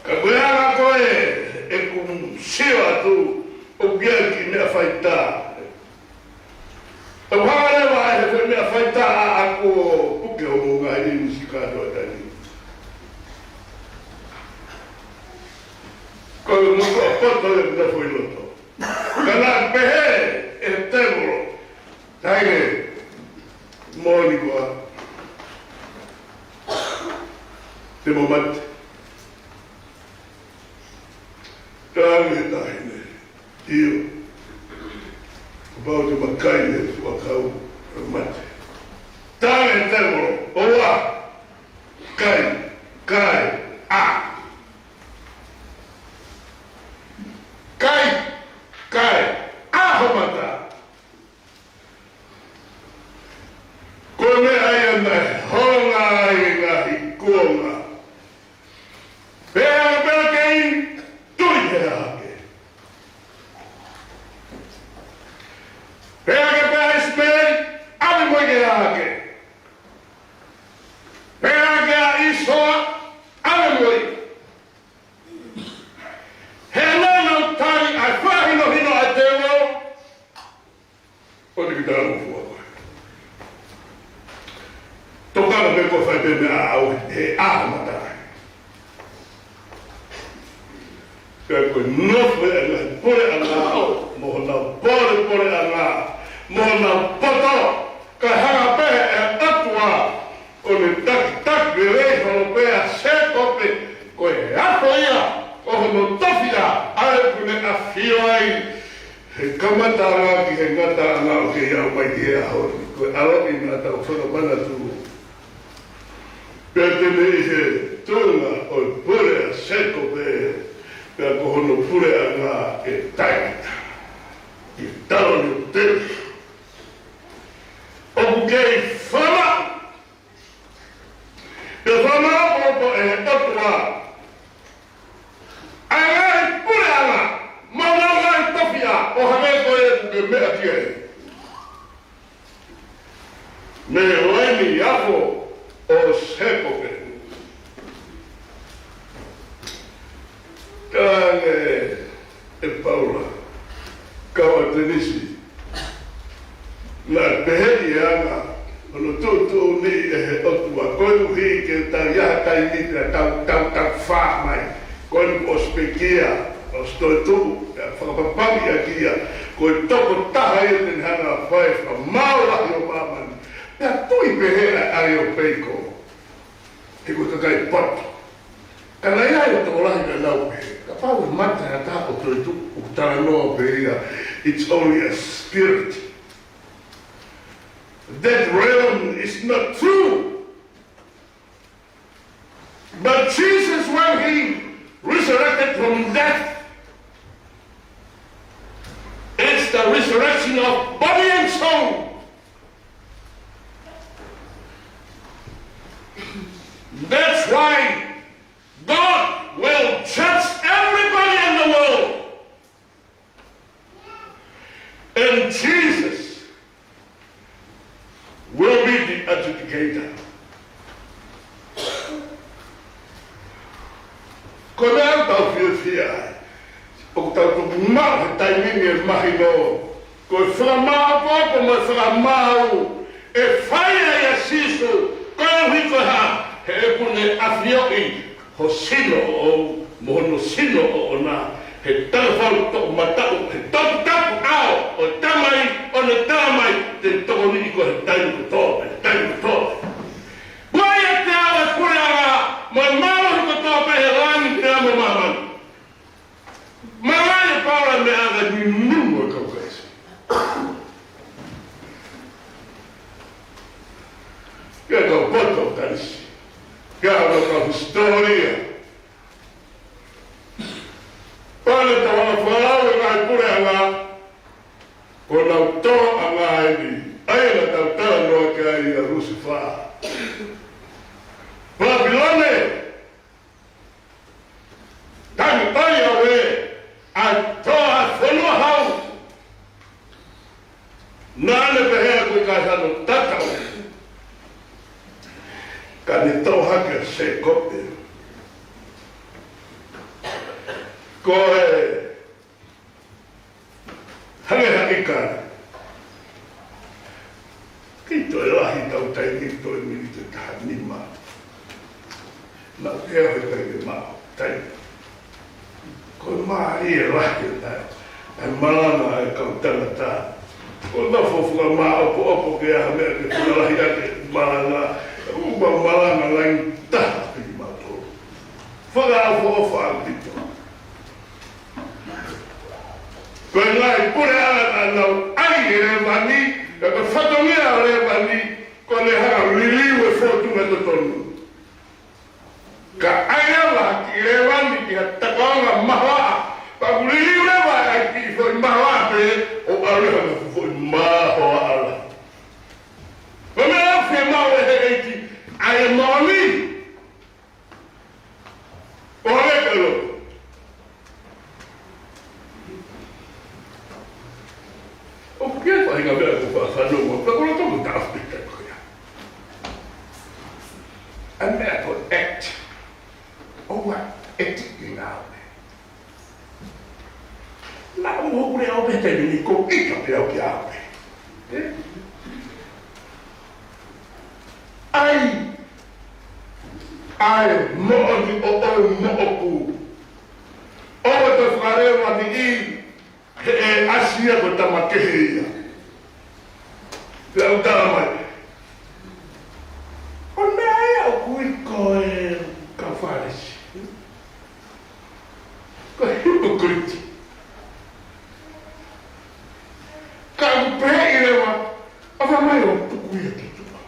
Ka ko e anga ko ē ʻeku sio atu, ʻoku ʻi ai e kiʻi meʻa faitā. ʻOku hanga leva ʻe he foʻi meʻa faitā ʻa ʻaku ʻo puke hoʻomou ngaahi ʻīmisi kātoa taimi. Ko e motuʻa poto ʻe na foʻi loto. Ka naʻe pehē ʻe he tēvolo, taʻahine, moʻoni koā te mo mate? Talaange ʻe he taʻahine, ʻio, kapau te ma kai e fuʻu ʻakau, ʻe mate. Talaange ʻe he tēvolo, ʻoua, kai, kae ʻā. Kai, kae ʻā ho mata. Ko e meʻa ia naʻe holonga ai e ngaahi kuonga. Pea pea kei tui he hahake. Pea ke pea ʻIsimeli, ʻave mo ia ke hahake. Pea ke ʻa ʻIsoa, ʻave mo ia. He naʻa nau tali ʻa e fakahinohino ʻa e tēvolo, ʻo ne ki tala mo fua koe. Tokanga pē ko e fai pē meʻa ʻaʻau he ʻā ho mata. Pea ko e nofo ia ʻa e ngaahi puleʻanga, mo honau polepoleʻanga, mo honau poto, kae hanga pē ʻe he ʻOtua ʻo ne takitaki lelei holo pē ʻa Sēkope, ko e afo ia ʻo hono tofiʻa, ʻa ē ʻoku ne ʻafio ai he kamataʻanga ki he ngataʻanga ʻo kei aʻu mai ki he ʻaho ni. Ko e ʻaloʻi naʻa tau fakamanatu. Pea te ne ʻi he tuʻunga ʻo e pule ʻa Sēkope, pea ko hono puleʻanga ʻe taʻengata. ʻI he taloni ʻo e tēvolo. ʻOku kei fakamaʻu. Pea fakamaʻopoʻopo ʻe he ʻOtua ʻa e ngaahi puleʻanga, mo e ngaahi tofiʻa, ʻo hangē ko ia ʻoku ke meʻa ki ai. Mei he laini afo ʻo Sēkope. Talaange ʻe Paula, kau ʻa Tenisi, naʻe pehē ʻi he anga hono tuʻutuʻuni ʻe he ʻOtua, koeʻuhi ke tau ʻi ai ha taimi pea tau, tau, tau fā mai. Ko eni kuo ʻosi pekia, ʻosi toetuʻu, pea fakapapangi ʻaki ia, ko e tokotaha ia te ne hanga fai fakamaau lahi ʻo māmani. Pea tui pehē ʻa e ʻAleopeiko, he ko e kakai poto. Ka naʻe ʻi ai e tokolahi naʻa nau pehē, kapau ʻe mate ha taha ʻo toetuʻu, ʻoku talanoa pē ia, it's only a spirit. That realm is not true. But Jesus, when he resurrected from death, it's the resurrection of body and soul. That's why God will judge everybody in the world. And Jesus will be the adjudicator. Ko e meʻa ʻoku tau fiefia ai, ʻoku tau tuku maʻu he taimi ni e mahino, ko e fakamāʻopoʻopo mo e fakamaau ʻe fai ai ʻa Sīsū, koeʻuhi ko e hā? He ʻoku ne ʻafioʻi ho sino ʻoʻou, mo hono sino ʻoʻona, he tangafau toʻomataʻu, he toputapu ʻao ʻo e Tamai, ʻo ne talamai, te u tokoniʻi koe he taimi kotoa, he taimi kotoa. Ko ia te au e puleʻanga, mo e mālohi kotoa pē he langi pea mo māmani. Mālō e Paula meʻa ʻa e nunu ʻa e kau Kalaisi. Ke kau poto Kalaisi. Ke au kau hisitōlia. Pea ne tau hanga fakalau e ngaahi puleʻanga, ko honau tōʻanga eni, ʻa ia naʻa tau talanoa ki ai ʻia Lusifā. Pāpilone, tangi ʻo Iave, ʻa e toa ʻo e fonua hau. Naʻa ne pehē ʻoku ʻikai hano tatau. Ka ne tō hake ʻa Sēkope. Ko e hangē ha ʻīkani. Kei toe lahi ʻetau taimi, toe miniti ʻe taha nima. Naʻa ke afe kai ke maʻu taimi. Ko e mālie lahi ʻo e taimi. ʻA e malanga ʻa e kau tangata. Ko e nofo fakamāʻopoʻopo ke ʻai ha meʻa ke fakalahi ʻaki e malanga. ʻOku mau malanga laini taha pē kimautolu. Fakaʻofoʻofa ʻaupito. Nau ʻai e lēvani, ka ko e fatongia ʻo e lēvani, ko e lea hanga liliu e fōtunga totonu. Ka ʻai leva ha kiʻi lēvani ki ha takaonga mahoaʻa, pea ʻoku liliu leva ai e kiʻi foʻi mahoaʻa pē ʻo ʻalu leva ki he foʻi mahoaʻa lahi. Ko e meʻa ʻoku fiemaʻu ʻe he ʻEiki, ʻa e moʻoni. ʻO hangē ko e lotu. ʻOku ʻi ai e faʻahinga meʻa ʻoku ou faʻa fanongo, ka ko e lotu ʻoku taʻofi pē ko ia. ʻA e meʻa ko e act. ʻOua ʻeti ʻi ngāue. Naʻa mo ʻoku lea ʻo pehē ni ko ika pē au ki au pē. ʻAi, ʻai moʻoni ʻo ʻo moʻoku. ʻOua te fakalēvaniʻi, he ʻe ʻasi ia ko e tama kehe ia. Pea u tala mai. Ko e meʻa ia ʻoku ui ko e kau Fālesi. Ko e hipokoliti. Ka ʻoku pehē leva, ʻoua mai ʻo tuku ia ki tuʻa.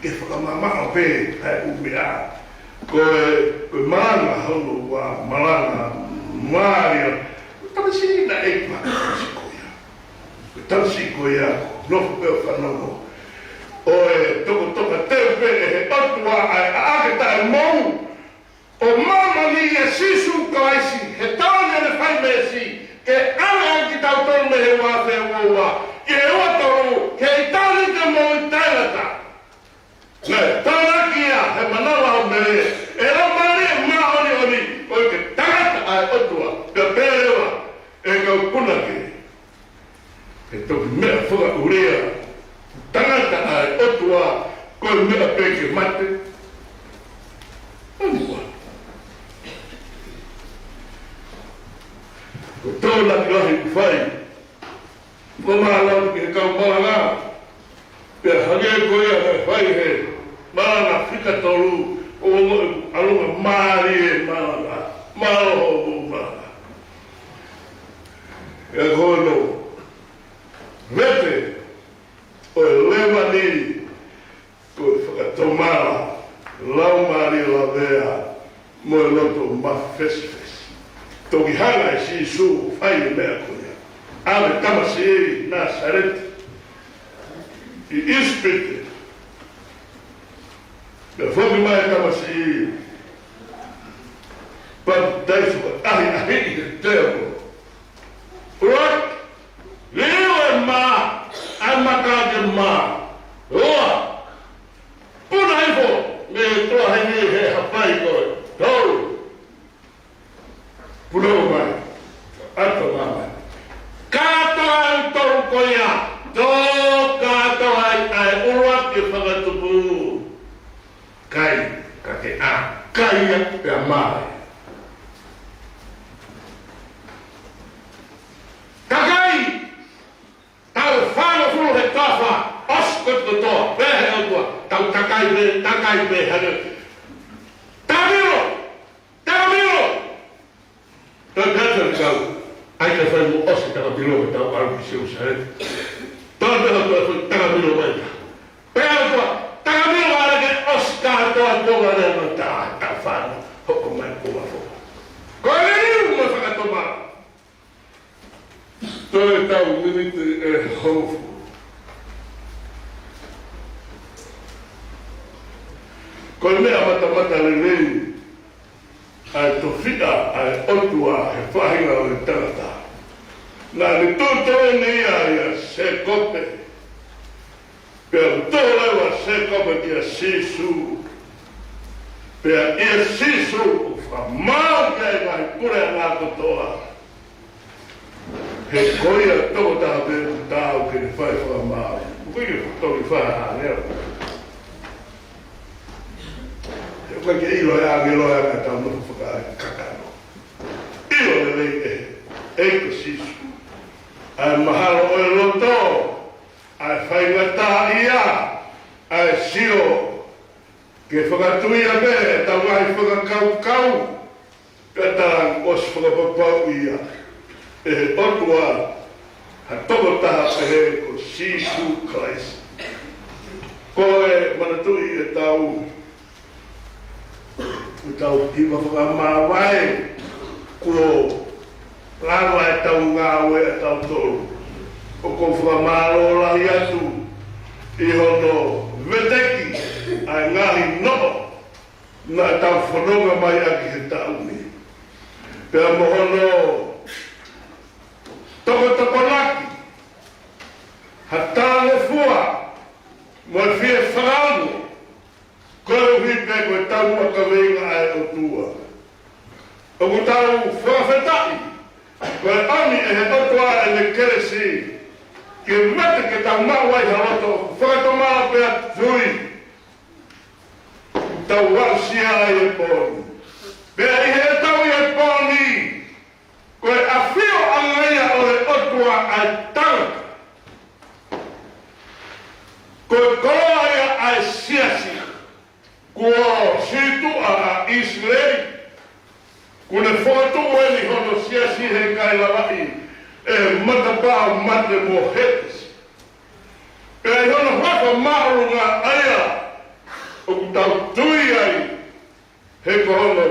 Ke fakamamaʻo pē ʻa e ʻū meʻa. Ko e, ko e malanga hono ua, malanga mālie. Tamasiʻi naʻe ʻi ai e tama ko ia. Ko e tamasiʻi ko ia, nofo pē ʻo fanongo. ʻO e tokatoka teu pē ʻe he ʻOtua ʻa e ʻaʻake taʻemou ʻo māmani ʻia Sīsū Kalaisi, he tau ne ne fai meesi, ke ʻave ʻa kitautolu mei he ua afe ua ua, ki he ua tolu, ki he ʻitāniti moʻui taʻengata. Naʻe tānaki ia he manava ʻo Mele, ʻe Laumālie Māʻoniʻoni, ʻo ke tangata ʻa e ʻOtua, pea pehē leva ʻe he kau punake. He toki meʻa fakaʻulia, tangata ʻa e ʻOtua, ko e meʻa pē ke mate. Anua. Ko e tānaki lahi ʻoku fai. Ko mālō ki he kau malanga. Pea hangē ko ia naʻe fai he malanga fika tolu, ʻo mo ʻalunga mālie malanga, mālō hoʻomou malanga. ʻE ko hono vete ʻo e lēvani, ko e fakatomala, laumālie lavea, mo e loto mafesifesi. Toki hanga ʻe Sīsū ʻo fai e meʻa ko ia. ʻAve e tamasiʻi Nāsaleti ʻi ʻIsipite. Pea foki mai e tamasiʻi, papitaiso, ka ʻahiʻahiʻi ʻe he tēvolo. ʻUluaki, liliu e mā, ʻa e maka ke mā. Ua, puna hifo mei tuʻa heni he hapai ko ē. Tolu, puna mai, ʻato mai. Kātoa e tolu ko ia, tō kātoa ai ʻa e ʻuluaki fakatupu. Kai, ka ke ʻā, kai ia pea mā. Takai, taʻu fāngofulu he toafa, ʻosi kotoa, pehē ʻe he ʻOtua, tau takai pē, takai pē, hake. Takamilo, takamilo. Toe pehē atu e kau, ʻai ke fai mo ʻosi takamilo ke tau ʻalu ki Selusalema. Toe pehē atu e fai takamilo mai. Pehē atu, takamilo ʻa e ke ʻosi kātoa Tonga lea no tā, tā fano, hoko mai ko mafo. Ko e liliu mo e fakatomala. Toe tau miniti ʻe hongofulu. Ko e meʻa matamata lelei, ʻa e tofiʻa ʻa e ʻOtua he faʻahinga ʻo e tangata. Naʻa ne tuʻutuʻuni ia ʻia Sēkope. Pea tuʻu leva ʻa Sēkope kia Sīsū. Pea ʻia Sīsū ʻoku fakamaau ki ai e ngaahi puleʻanga kotoa. He ko ia tokotaha pē ʻoku taau ke ne fai fakamaau. ʻOku ʻikai ke toki fai ha ʻāngelo. He ʻoku ʻikai ke ʻilo ʻe he ʻāngelo ʻa e anga ʻetau nofo fakakakano. ʻIlo lelei ʻe he ʻEiki ko Sīsū ʻa e mahalo ʻo e loto, ʻa e faingataʻaʻia, ʻa e sio ke fakatui ia pē ʻetau ngaahi fakakaukau, pea tala ʻosi fakapapauʻi ia. ʻe he ʻOtua ha tokotaha pehē ko Sīsū Kalaisi. Ko e manatuʻi ʻetau, ʻetau hiva fakamāvae kuo lava ʻetau ngāue ʻatautolu. ʻOku ou fakamālō lahi atu ʻi hono veteki ʻa e ngaahi noʻo naʻa tau fononga mai ʻaki he taʻu ni. Pea mo hono tokotokonaki ha talangofua mo e fie fakaongo, koeʻuhi pē ko e taumuʻa kaveinga ʻa e ʻOtua. ʻOku tau fakafetaʻi, ko e ʻomi ʻe he ʻOtua ʻene kelesi, ke mate ke tau maʻu ai ha loto fakatomala pea tui. Tau aʻusia ai e pō ni. Pea ʻi heʻetau ʻi he pō ni, ko e ʻafioʻanga ia ʻo e ʻOtua ʻa e tangata. Ko e koloa ia ʻa e siasi. Kuo sītuʻa ʻa ʻIsileli. Kuo ne fokotuʻu eni hono siasi he ʻikai lavaʻi ʻe he matapā ʻo mate mo Hētesi. Pea ʻi hono huafa māʻolunga ʻa ia ʻoku tau tui ai, he ko hono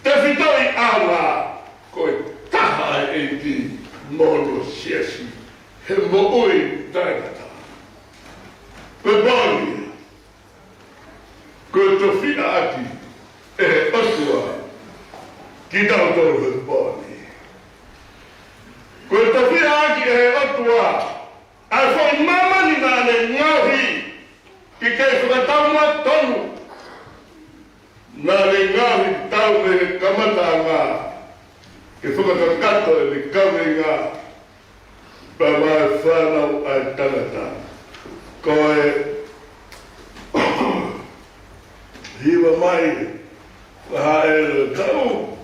tefitoʻi ʻaonga ko e taha ʻa e ʻEiki mo hono siasi he moʻui taʻengata. Ko e pō ni, ko e tofiʻa ʻaki ʻe he ʻOtua kitautolu he pō ni. Ko e tofiʻa ʻaki ʻe he ʻOtua ʻa e foʻi māmani naʻa ne ngaohi ke kei fakataumuʻa tonu. Naʻa ne ngaohi tau mei he kamataʻanga ke fakakakato ʻene kaveinga pea mo e fānau ʻa e tangata. Ko e hiva mai, ka haʻele tau,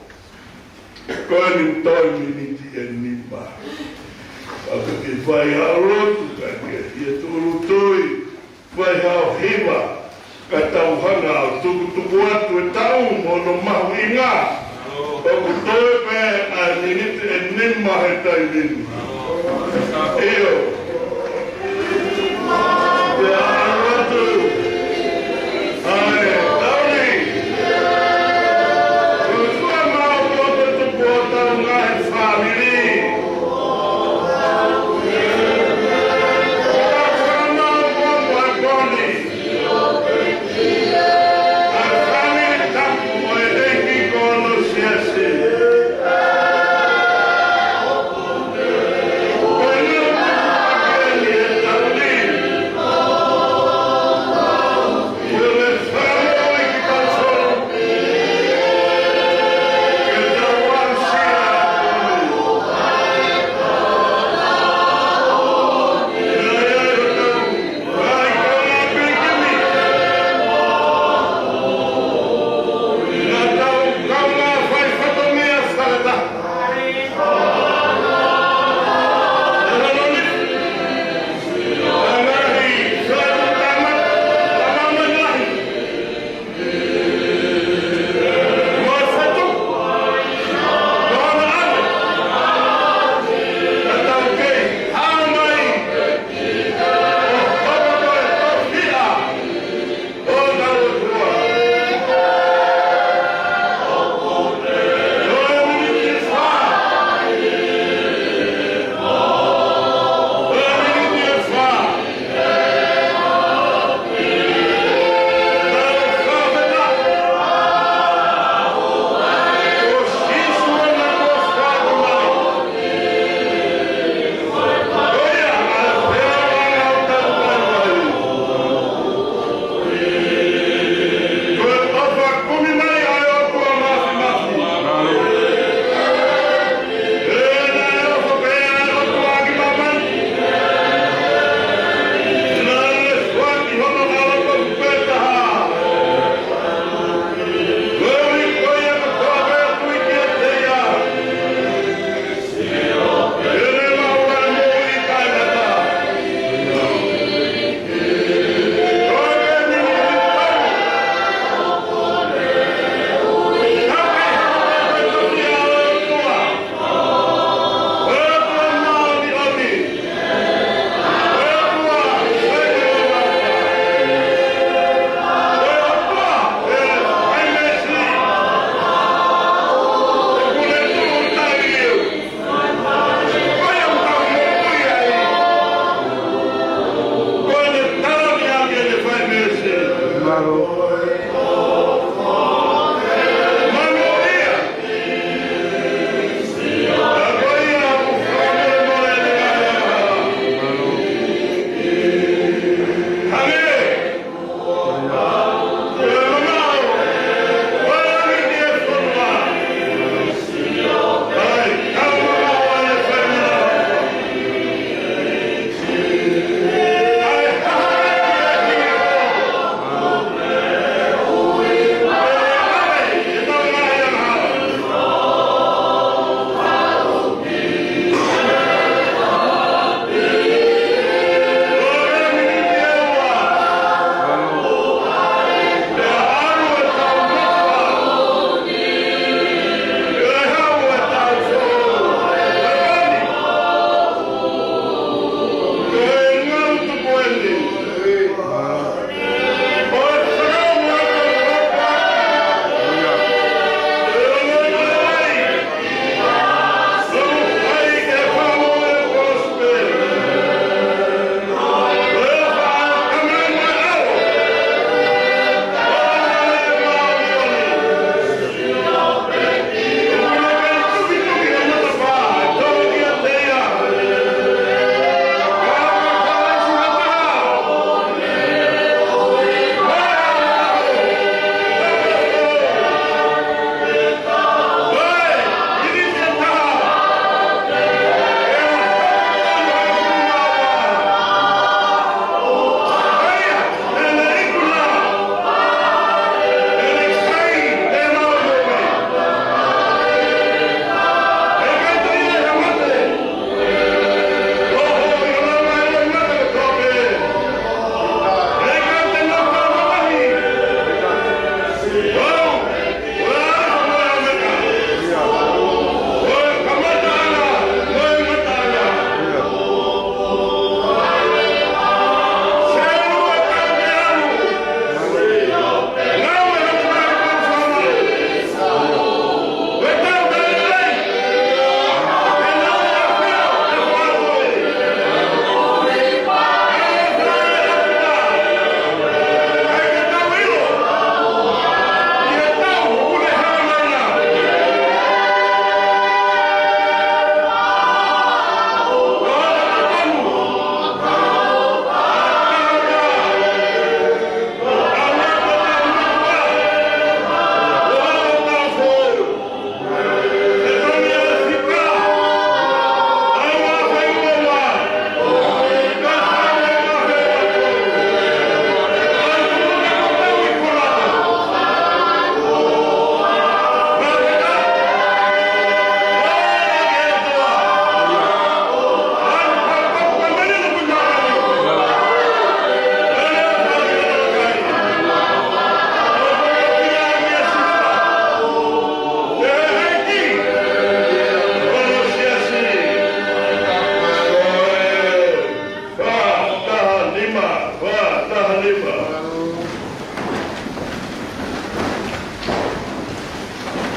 ko eni toe miniti ʻe nima. Ka ke fai haʻo lotu, ka ke hia tūʻulutui, fai haʻo hiva, ka tau hanga ʻo tukutuku atu e taʻu mo hono mahuʻinga. ʻOku toe pē ʻa e miniti ʻe nima he taimi ni. ʻIo. Pea ʻalu atu ʻa e taʻu ni. Ko e fua mau ko e tupu ʻo tau ngaahi fāmili.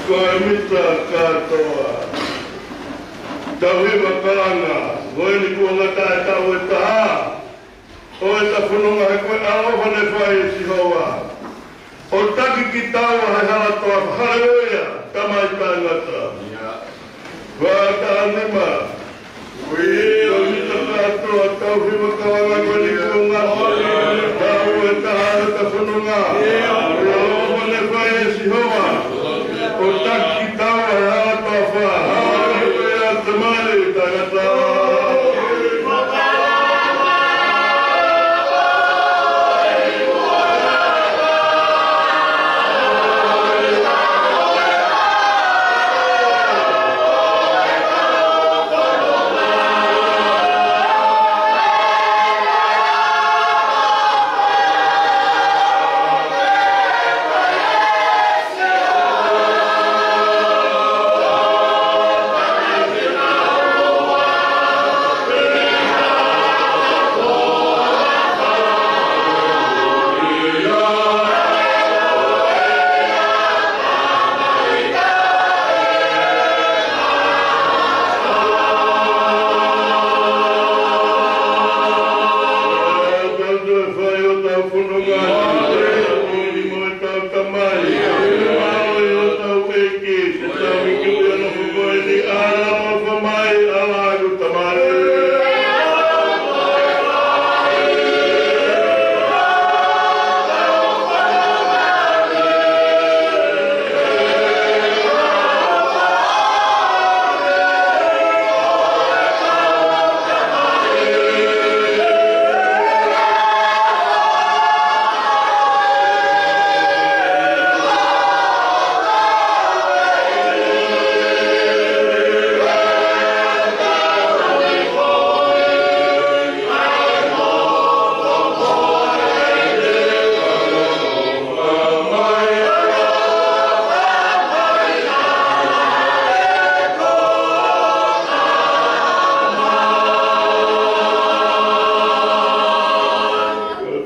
Ko e mita kātoa. Tauhi makalanga, ko eni kuo ngata e taʻu ʻe taha ʻo ʻeta fononga, he ko e ʻaloʻofa naʻe fai ʻe Sihova ʻo taki kitaua he hala toafa. Haleluia, Tamai taʻengata. Fakataha nima. Ko e mita kātoa, tauhi makalanga, ko eni kuo ngata e taʻu ʻe taha ʻo ʻeta fononga, he ko e ʻaloʻofa naʻe fai ʻe Sihova ʻo taki kitaua he hala toafa. Haleluia, Tamai taʻengata. Tau toe fai hotau fononga, ʻi he huafa ʻo hotau Tamai, ʻi he huafa ʻo hotau ʻEiki, Sīsū Kalaisi, ʻa e ʻaloʻofa mai, ʻa e ʻaloʻofa mai.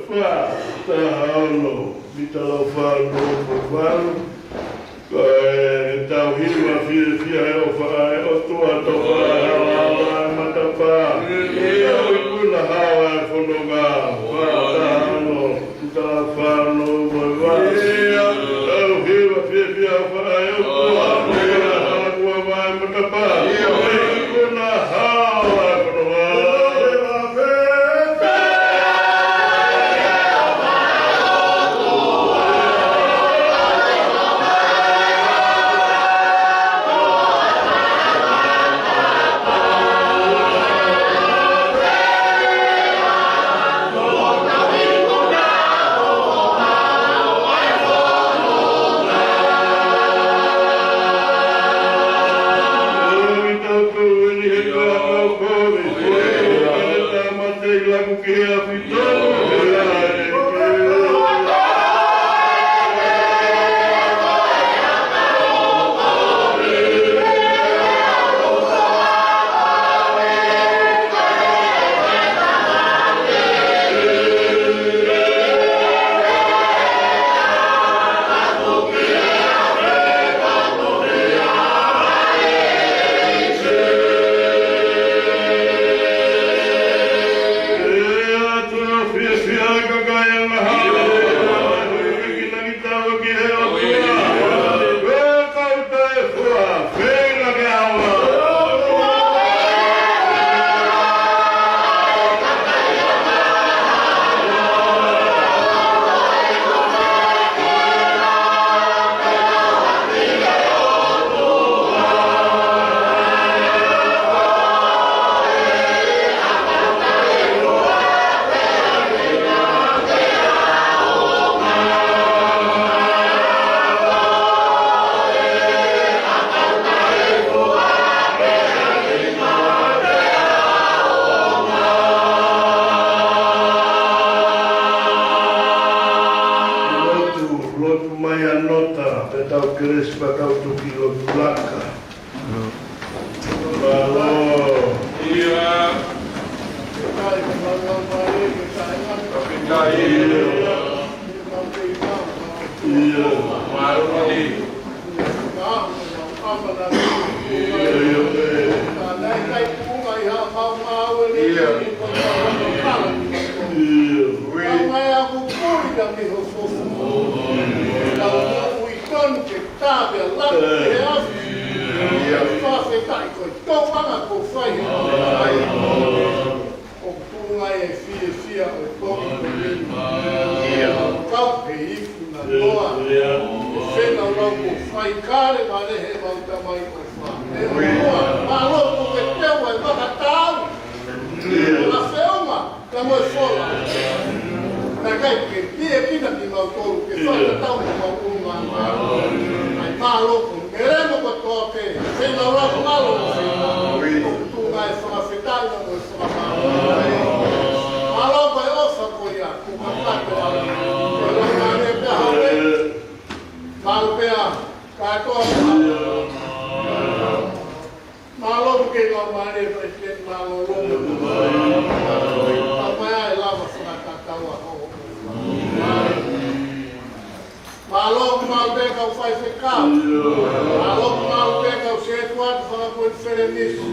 Fā, taha ono, mita laufā ono noa valu. Ko e tauhi mafiefia he ʻofa ʻa e ʻOtua, tofa e hala, hala e matapā. Tau ikuna hao e fononga, fā, taha ono, mita laufā ono noa valu. Tauhi mafiefia he ʻofa ʻa e ʻOtua, tofa e hala, hala e matapā. Tau ikuna hao e fononga. Lotu, lotu mai ʻa Nota, pea tau kelesi pea tau toki lotu laka. Mālō. ʻIo. ʻIo. Mālō. Laku he afi. Fakafetaʻi ko e tokanga kuo fai he ʻOku tuʻunga e fiefia ʻo e komikomili. Kau he iku na noa. Fenau lau kuo fai kale vale he mau tamai ʻofa. E mua, mālō kuo ke teu e vakatau. Ka feʻunga, ka mo e fola. Naʻe ʻikai ke pie kina kimautolu ke fakatatau mo mau uma. ʻAi mālō ko Melemo kotoa pē, fenau lau mālō. ʻOku tuʻunga e fakafetaʻi mo e fakamālō. Mālō ko e ʻofa ko ia, kuo kakato ʻa e laumālie pea hau nei. Mālō pea, kātoa. Mālō ke laumālie pea ke mālō lō. Pea ʻe lava fakatatau ʻa hoʻo. Mālō, mālō pē kau faifekau. Mālō, mālō pē kau setuata fakakonifelenisī.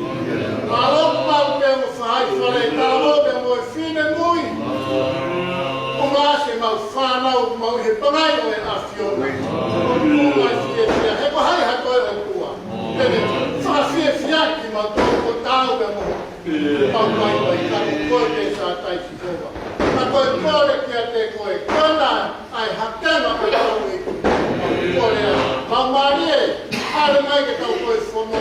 Mālō, mālō pē mo e faifale, tālō pē mo e finemui. ʻUmaʻā ʻemau fānau, mau he pangai ʻo e ʻAfiona. ʻUmaʻā e fiefia, he ko hai ha toe ʻOtua. Pea ne fakafiefiaʻi kimautolu ko tau pē mo Pau mai mai ka ko koe ke sa tai Sihova. Ka ko e kole kiate koe, ko ena ʻa e hakeʻanga ʻo e tau iku. Kole ā, mau mālie, ʻalu mai ke tau koe fono.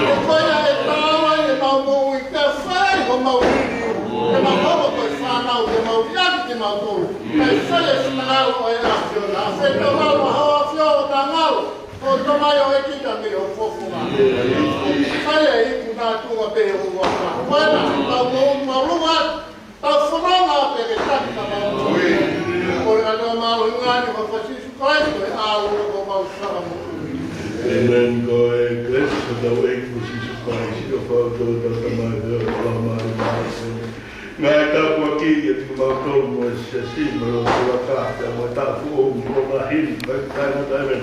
Ko koe ʻa e tau ai ʻemau moʻui, pea fai homau liliu. Ke mau hoko ko e fānau, ke mau liʻaki kimautolu. Kae fai e finangalo ʻo e ʻAfiona, ʻa e fetau alo, ʻa e ʻAfiona ngalo. Ko e tamai ʻo e kita mei ho fofonga. Fai e iku na tuʻunga pē ʻo uaka. Ko ena, tau mo, mau lua, tau fononga pē ke taki ka mau. Ko e ʻAlo māʻolunga ni ʻo Sīsū Kalaisi, ko e ʻAlo ko mau Fakamoʻui. ʻĒmeni. Ko e kelesi ʻa hotau ʻEiki ko Sīsū Kalaisi, ʻofa ʻa hotau Tamai, ʻofa ʻa e Laumālie Māʻoniʻoni. Ngaahi tāpuaki ʻa e ʻOtua maʻa kitautolu mo e siasi, mo e lotolotonga, pea mo e tāpuaki ʻo e ngaahi hili, ko e taimi taimi.